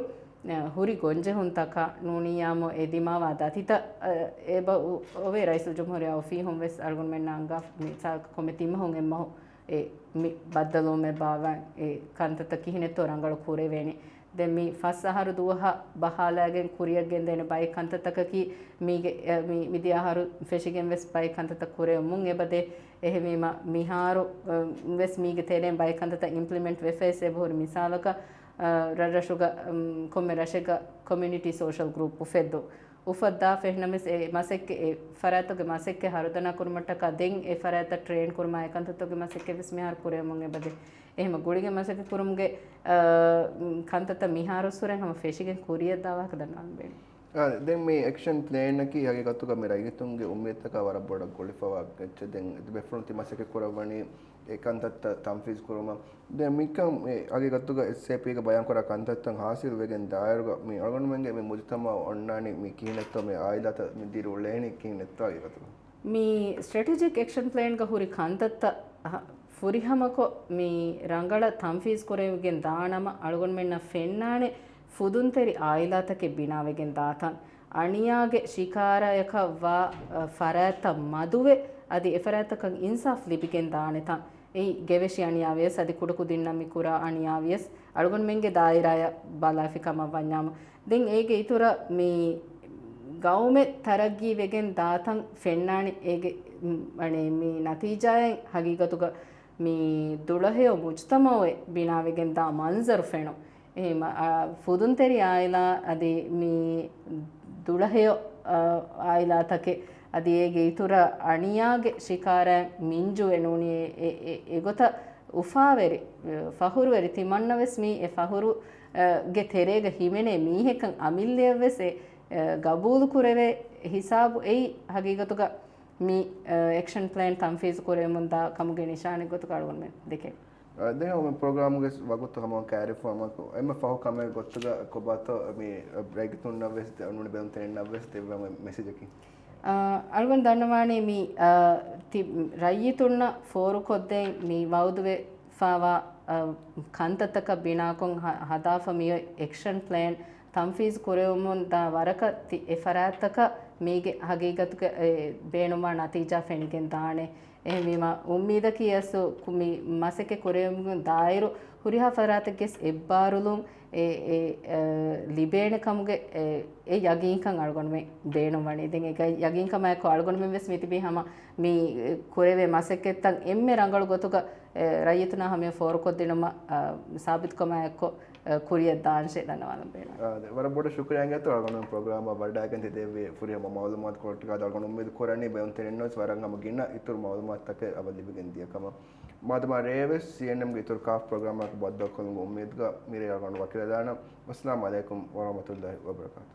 އަ، ހުރި ގޮންޖެހުންތަކާ ނޫނިއްޔާމު އެ ދިމާވާ ދަތިތައް، އަ، އެބަ އޮ-، އޮވޭ ރައީސުލްޖުމްހޫރިއްޔާ އޮފީހުން ވެސް އަޅުގަނޑުމެންނަށް އަންގާ މިސާލަކަށް ކޮންމެ ތިން މަހުން އެއްމަހު އެ މި ބައްދަލުވުމެއް ބާއްވާ އެ ކަންތައްތައް ކިހިނެއްތޯ ރަނގަޅު ކުރެވޭނެ. ދެން މި ފަސް އަހަރު ދުވަހަށް ބަހާލައިގެން ކުރިއަށް ގެންދޭނެ ބައެއް ކަންތައްތަކަކީ މީގެ، އެ، މި، މި ދިޔަ އަހަރު ފެށިގެން ވެސް ބައެއް ކަންތައްތައް ކުރެވެމުން އެބަދޭ. އެހެންވީމަ މިހާރު، އަ، ވެސް މީގެ ތެރެއިން ބައެއް ކަންތައްތައް އިމްޕްލިމެންޓް ވެފައިސް އެބަހުރި. މިސާލަކަށް، އަ، ރަށްރަށުގަ، އު، ކޮންމެ ރަށެއްގަ ކޮމިއުނިޓީ ސޯޝަލް ގްރޫޕް އުފެއްދުން. އުފައްދާފަ އެހެންނަމަވެސް އެ މަސައްކަތް، އެ ފަރާތުގެ މަސައްކަތް ހަރުދަނާ ކުރުމަށްޓަކާ ދެން އެ ފަރާތަށް ޓްރޭން ކުރުމާ އެ ކަންތައްތަކުގެ މަސައްކަތް ވެސް މިހާރު ކުރެވެމުން އެބަދޭ. އެހެން ގުޅިގެން މަސައްކަތް ކުރުމުގެ، އަ، ކަންތައްތައް މިހާރު ސުރެން ހަމަ ފެށިގެން ކުރިއަށް ދާ ވާހަކަ ދަންނަވަން ވޭނެ. އާ، ދެން މި އެކްޝަން ޕްލޭނަކީ ހަގީގަތުގަ މި ރައްޔިތުންގެ އުއްމީދުތަކާ ވަރަށް ބޮޑަށް ގުޅިފަވާ އެއްޗެއް. ދެން އެ ބޭފުޅުން ތި މަސައްކަތް ކުރައްވަނީ އެ ކަންތައްތައް ތަންފީޒް ކުރުމަށް. ދެން މިކަން އެ ހަގީގަތުގަ އެސްއޭޕީގެ ބަޔާންކުރާ ކަންތައްތައް ހާސިލް ވެގެން ދާއިރުގަ މި އަޅުގަނޑުމެންގެ މި މުޖުތަމަޢު އޮންނާނީ މި ކިހިނެއްތޯ، މި އާއިލާތައް މި ދިރިއުޅޭނީ ކިހިނެއްތޯ ހަގީގަތުގަ؟ މި ސްޓްރެޓެޖިކް އެކްޝަން ޕްލޭންގަ ހުރި ކަންތައްތައް އަހަ، ފުރިހަމަކޮށް މި ރަނގަޅަށް ތަންފީޒު ކުރެވިގެން ދާނަމަ، އަޅުގަނޑުމެންނަށް ފެންނާނެ ފުދުންތެރި އާއިލާތަކެއް ބިނާވެގެން ދާތަން. އަނިޔާގެ ޝިކާރަޔަކަށް ވާ، އަ، ފަރާތްތައް މަދުވެ، އަދި އެފަރާތްތަކަށް އިންސާފް ލިބިގެން ދާނެތަން. އެއީ ގެވެށި އަނިޔާވިޔަސް، އަދި ކުޑަކުދިންނަށް މި ކުރާ އަނިޔާވިޔަސް، އަޅުގަނޑުމެންގެ ދާއިރާޔަށް ބަލާފި ކަމަށް ވަންޏާމު. ދެން އޭގެ އިތުރަށް މި ގައުމެއް ތަރައްގީ ވެގެން ދާތަން ފެންނާނެ. އޭގެ، މް، އަނެ، މި ނަތީޖާއެއް ހަގީގަތުގަ މި ދުޅަހެޔޮ މުޖްތަމައުއެއް ބިނާވެގެން ދާ މަންޒަރު ފެނުން. އެހެން، އާ، ފުދުންތެރި އާއިލާ އަދި މި ދުޅަހެޔޮ، އާ، އާއިލާތަކެއް އަދި އޭގެ އިތުރަށް އަނިޔާގެ ޝިކާރައިން މިންޖުވެ ނޫނީ އެ، އެ، އެ، އެގޮތަށް އުފާވެރި، އެ، ފަހުރުވެރި ތިމަންނަވެސް މީ އެ ފަހުރު، އަ، ގެ ތެރޭގަ ހިމެނޭ މީހެއްކަން އަމިއްލަޔަށްވެސް އެ، އަ، ގަބޫލު ކުރެވޭ ހިސާބު އެއީ ހަގީގަތުގަ މި، އަ، އެކްޝަން ޕްލޭން ތަންފީޒު ކުރެވެމުން ދާ ކަމުގެ ނިޝާނެއް ގޮތުގަ އަޅުގަނޑުމެން ދެކޭ. އަ، ދެން މި ޕްރޮގްރާމުގެ ވަގުތު ހަމަ ކައިރިފު ހަމަ އެންމެ ފަހު ކަމެއް ގޮތުގަ ކޮބާތޯ މި ރައްޔިތުންނަށް ވެސް ނޫނީ ބޭނުންތެރިންނަށް ވެސް ދެއްވާ މެ-، މެސެޖަކީ؟ އަ، އަޅުގަނޑު ދަންނަވާނީ މި، އަ، ތި-، ރައްޔިތުންނަށް ފޯރުކޮށްދޭން މި ވައުދުވެފާވާ، އަ، ކަންތައްތަކަށް ބިނާކޮށް ހަ-، ހަދާފަ މިއޮތް އެކްޝަން ޕްލޭން ތަންފީޒު ކުރެވެމުން ދާ ވަރަކަށް ތި އެ ފަރާތްތަކަށް މީގެ ހަގީގަތުގެ އެ ބޭނުންވާ ނަތީޖާ ފެނިގެން ދާނެ. އެހެންވީމަ، އުއްމީދަކީ އަސްލު ކު-، މި މަސައްކަތް ކުރެވުމުގެ ދާއިރު ހުރިހާ ފަރާތެއްގެ އެއްބާރުލުން އެ، އެ، އަ، ލިބޭނެ ކަމުގެ އެ، އެ ޔަގީންކަން އަޅުގަނޑުމެން ބޭނުންވަނީ. ދެން އެ ޔަގީންކަމާއެކު އަޅުގަނޑުމެން ވެސް މިތިބީ ހަމަ މި ކުރެވޭ މަސައްކަތްތައް އެންމެ ރަނގަޅު ގޮތުގަ، އެ، ރައްޔިތުންނާ ހަމަޔަށް ފޯރުކޮށްދިނުމަށް، އަ، ސާބިތުކަމާއެކު، އަ، ކުރިޔަށް ދާންށޭ ދަންނަވާލަން ބޭނުން. އާ، ދެ-، ވަރަށް ބޮޑަށް ޝުކުރިއްޔާ އިނގޭތޯ އަޅުގަނޑުމެން ޕްރޮގްރާމަށް ވަޑައިގެން ތި ދެއްވި ފުރިހަމަ މައުލޫމާތު ކޮޅަށްޓަކާ އަޅުގަނޑު އުއްމީދު ކުރަނީ ބޭނުންތެރިންނަށް ވެސް ވަރަށް ހަމަ ގިނަ އިތުރު މައުލޫމާތުތަކެއް އަބަދު ލިބިގެން ދިޔަ ކަމަށް. މާދަމާ ރޭވެސް ސީއެންއެމްގެ އިތުރު ކާފް ޕްރޮގްރާމަކު ބައްދަލުކޮށްލުމުގެ އުއްމީދުގަ މިރޭ އަޅުގަނޑު ވަކިވެލާނަން. ވައްސަލާމް އަލައިކުމް ވަރަޙްމަތުﷲި ވަބަރަކާތު.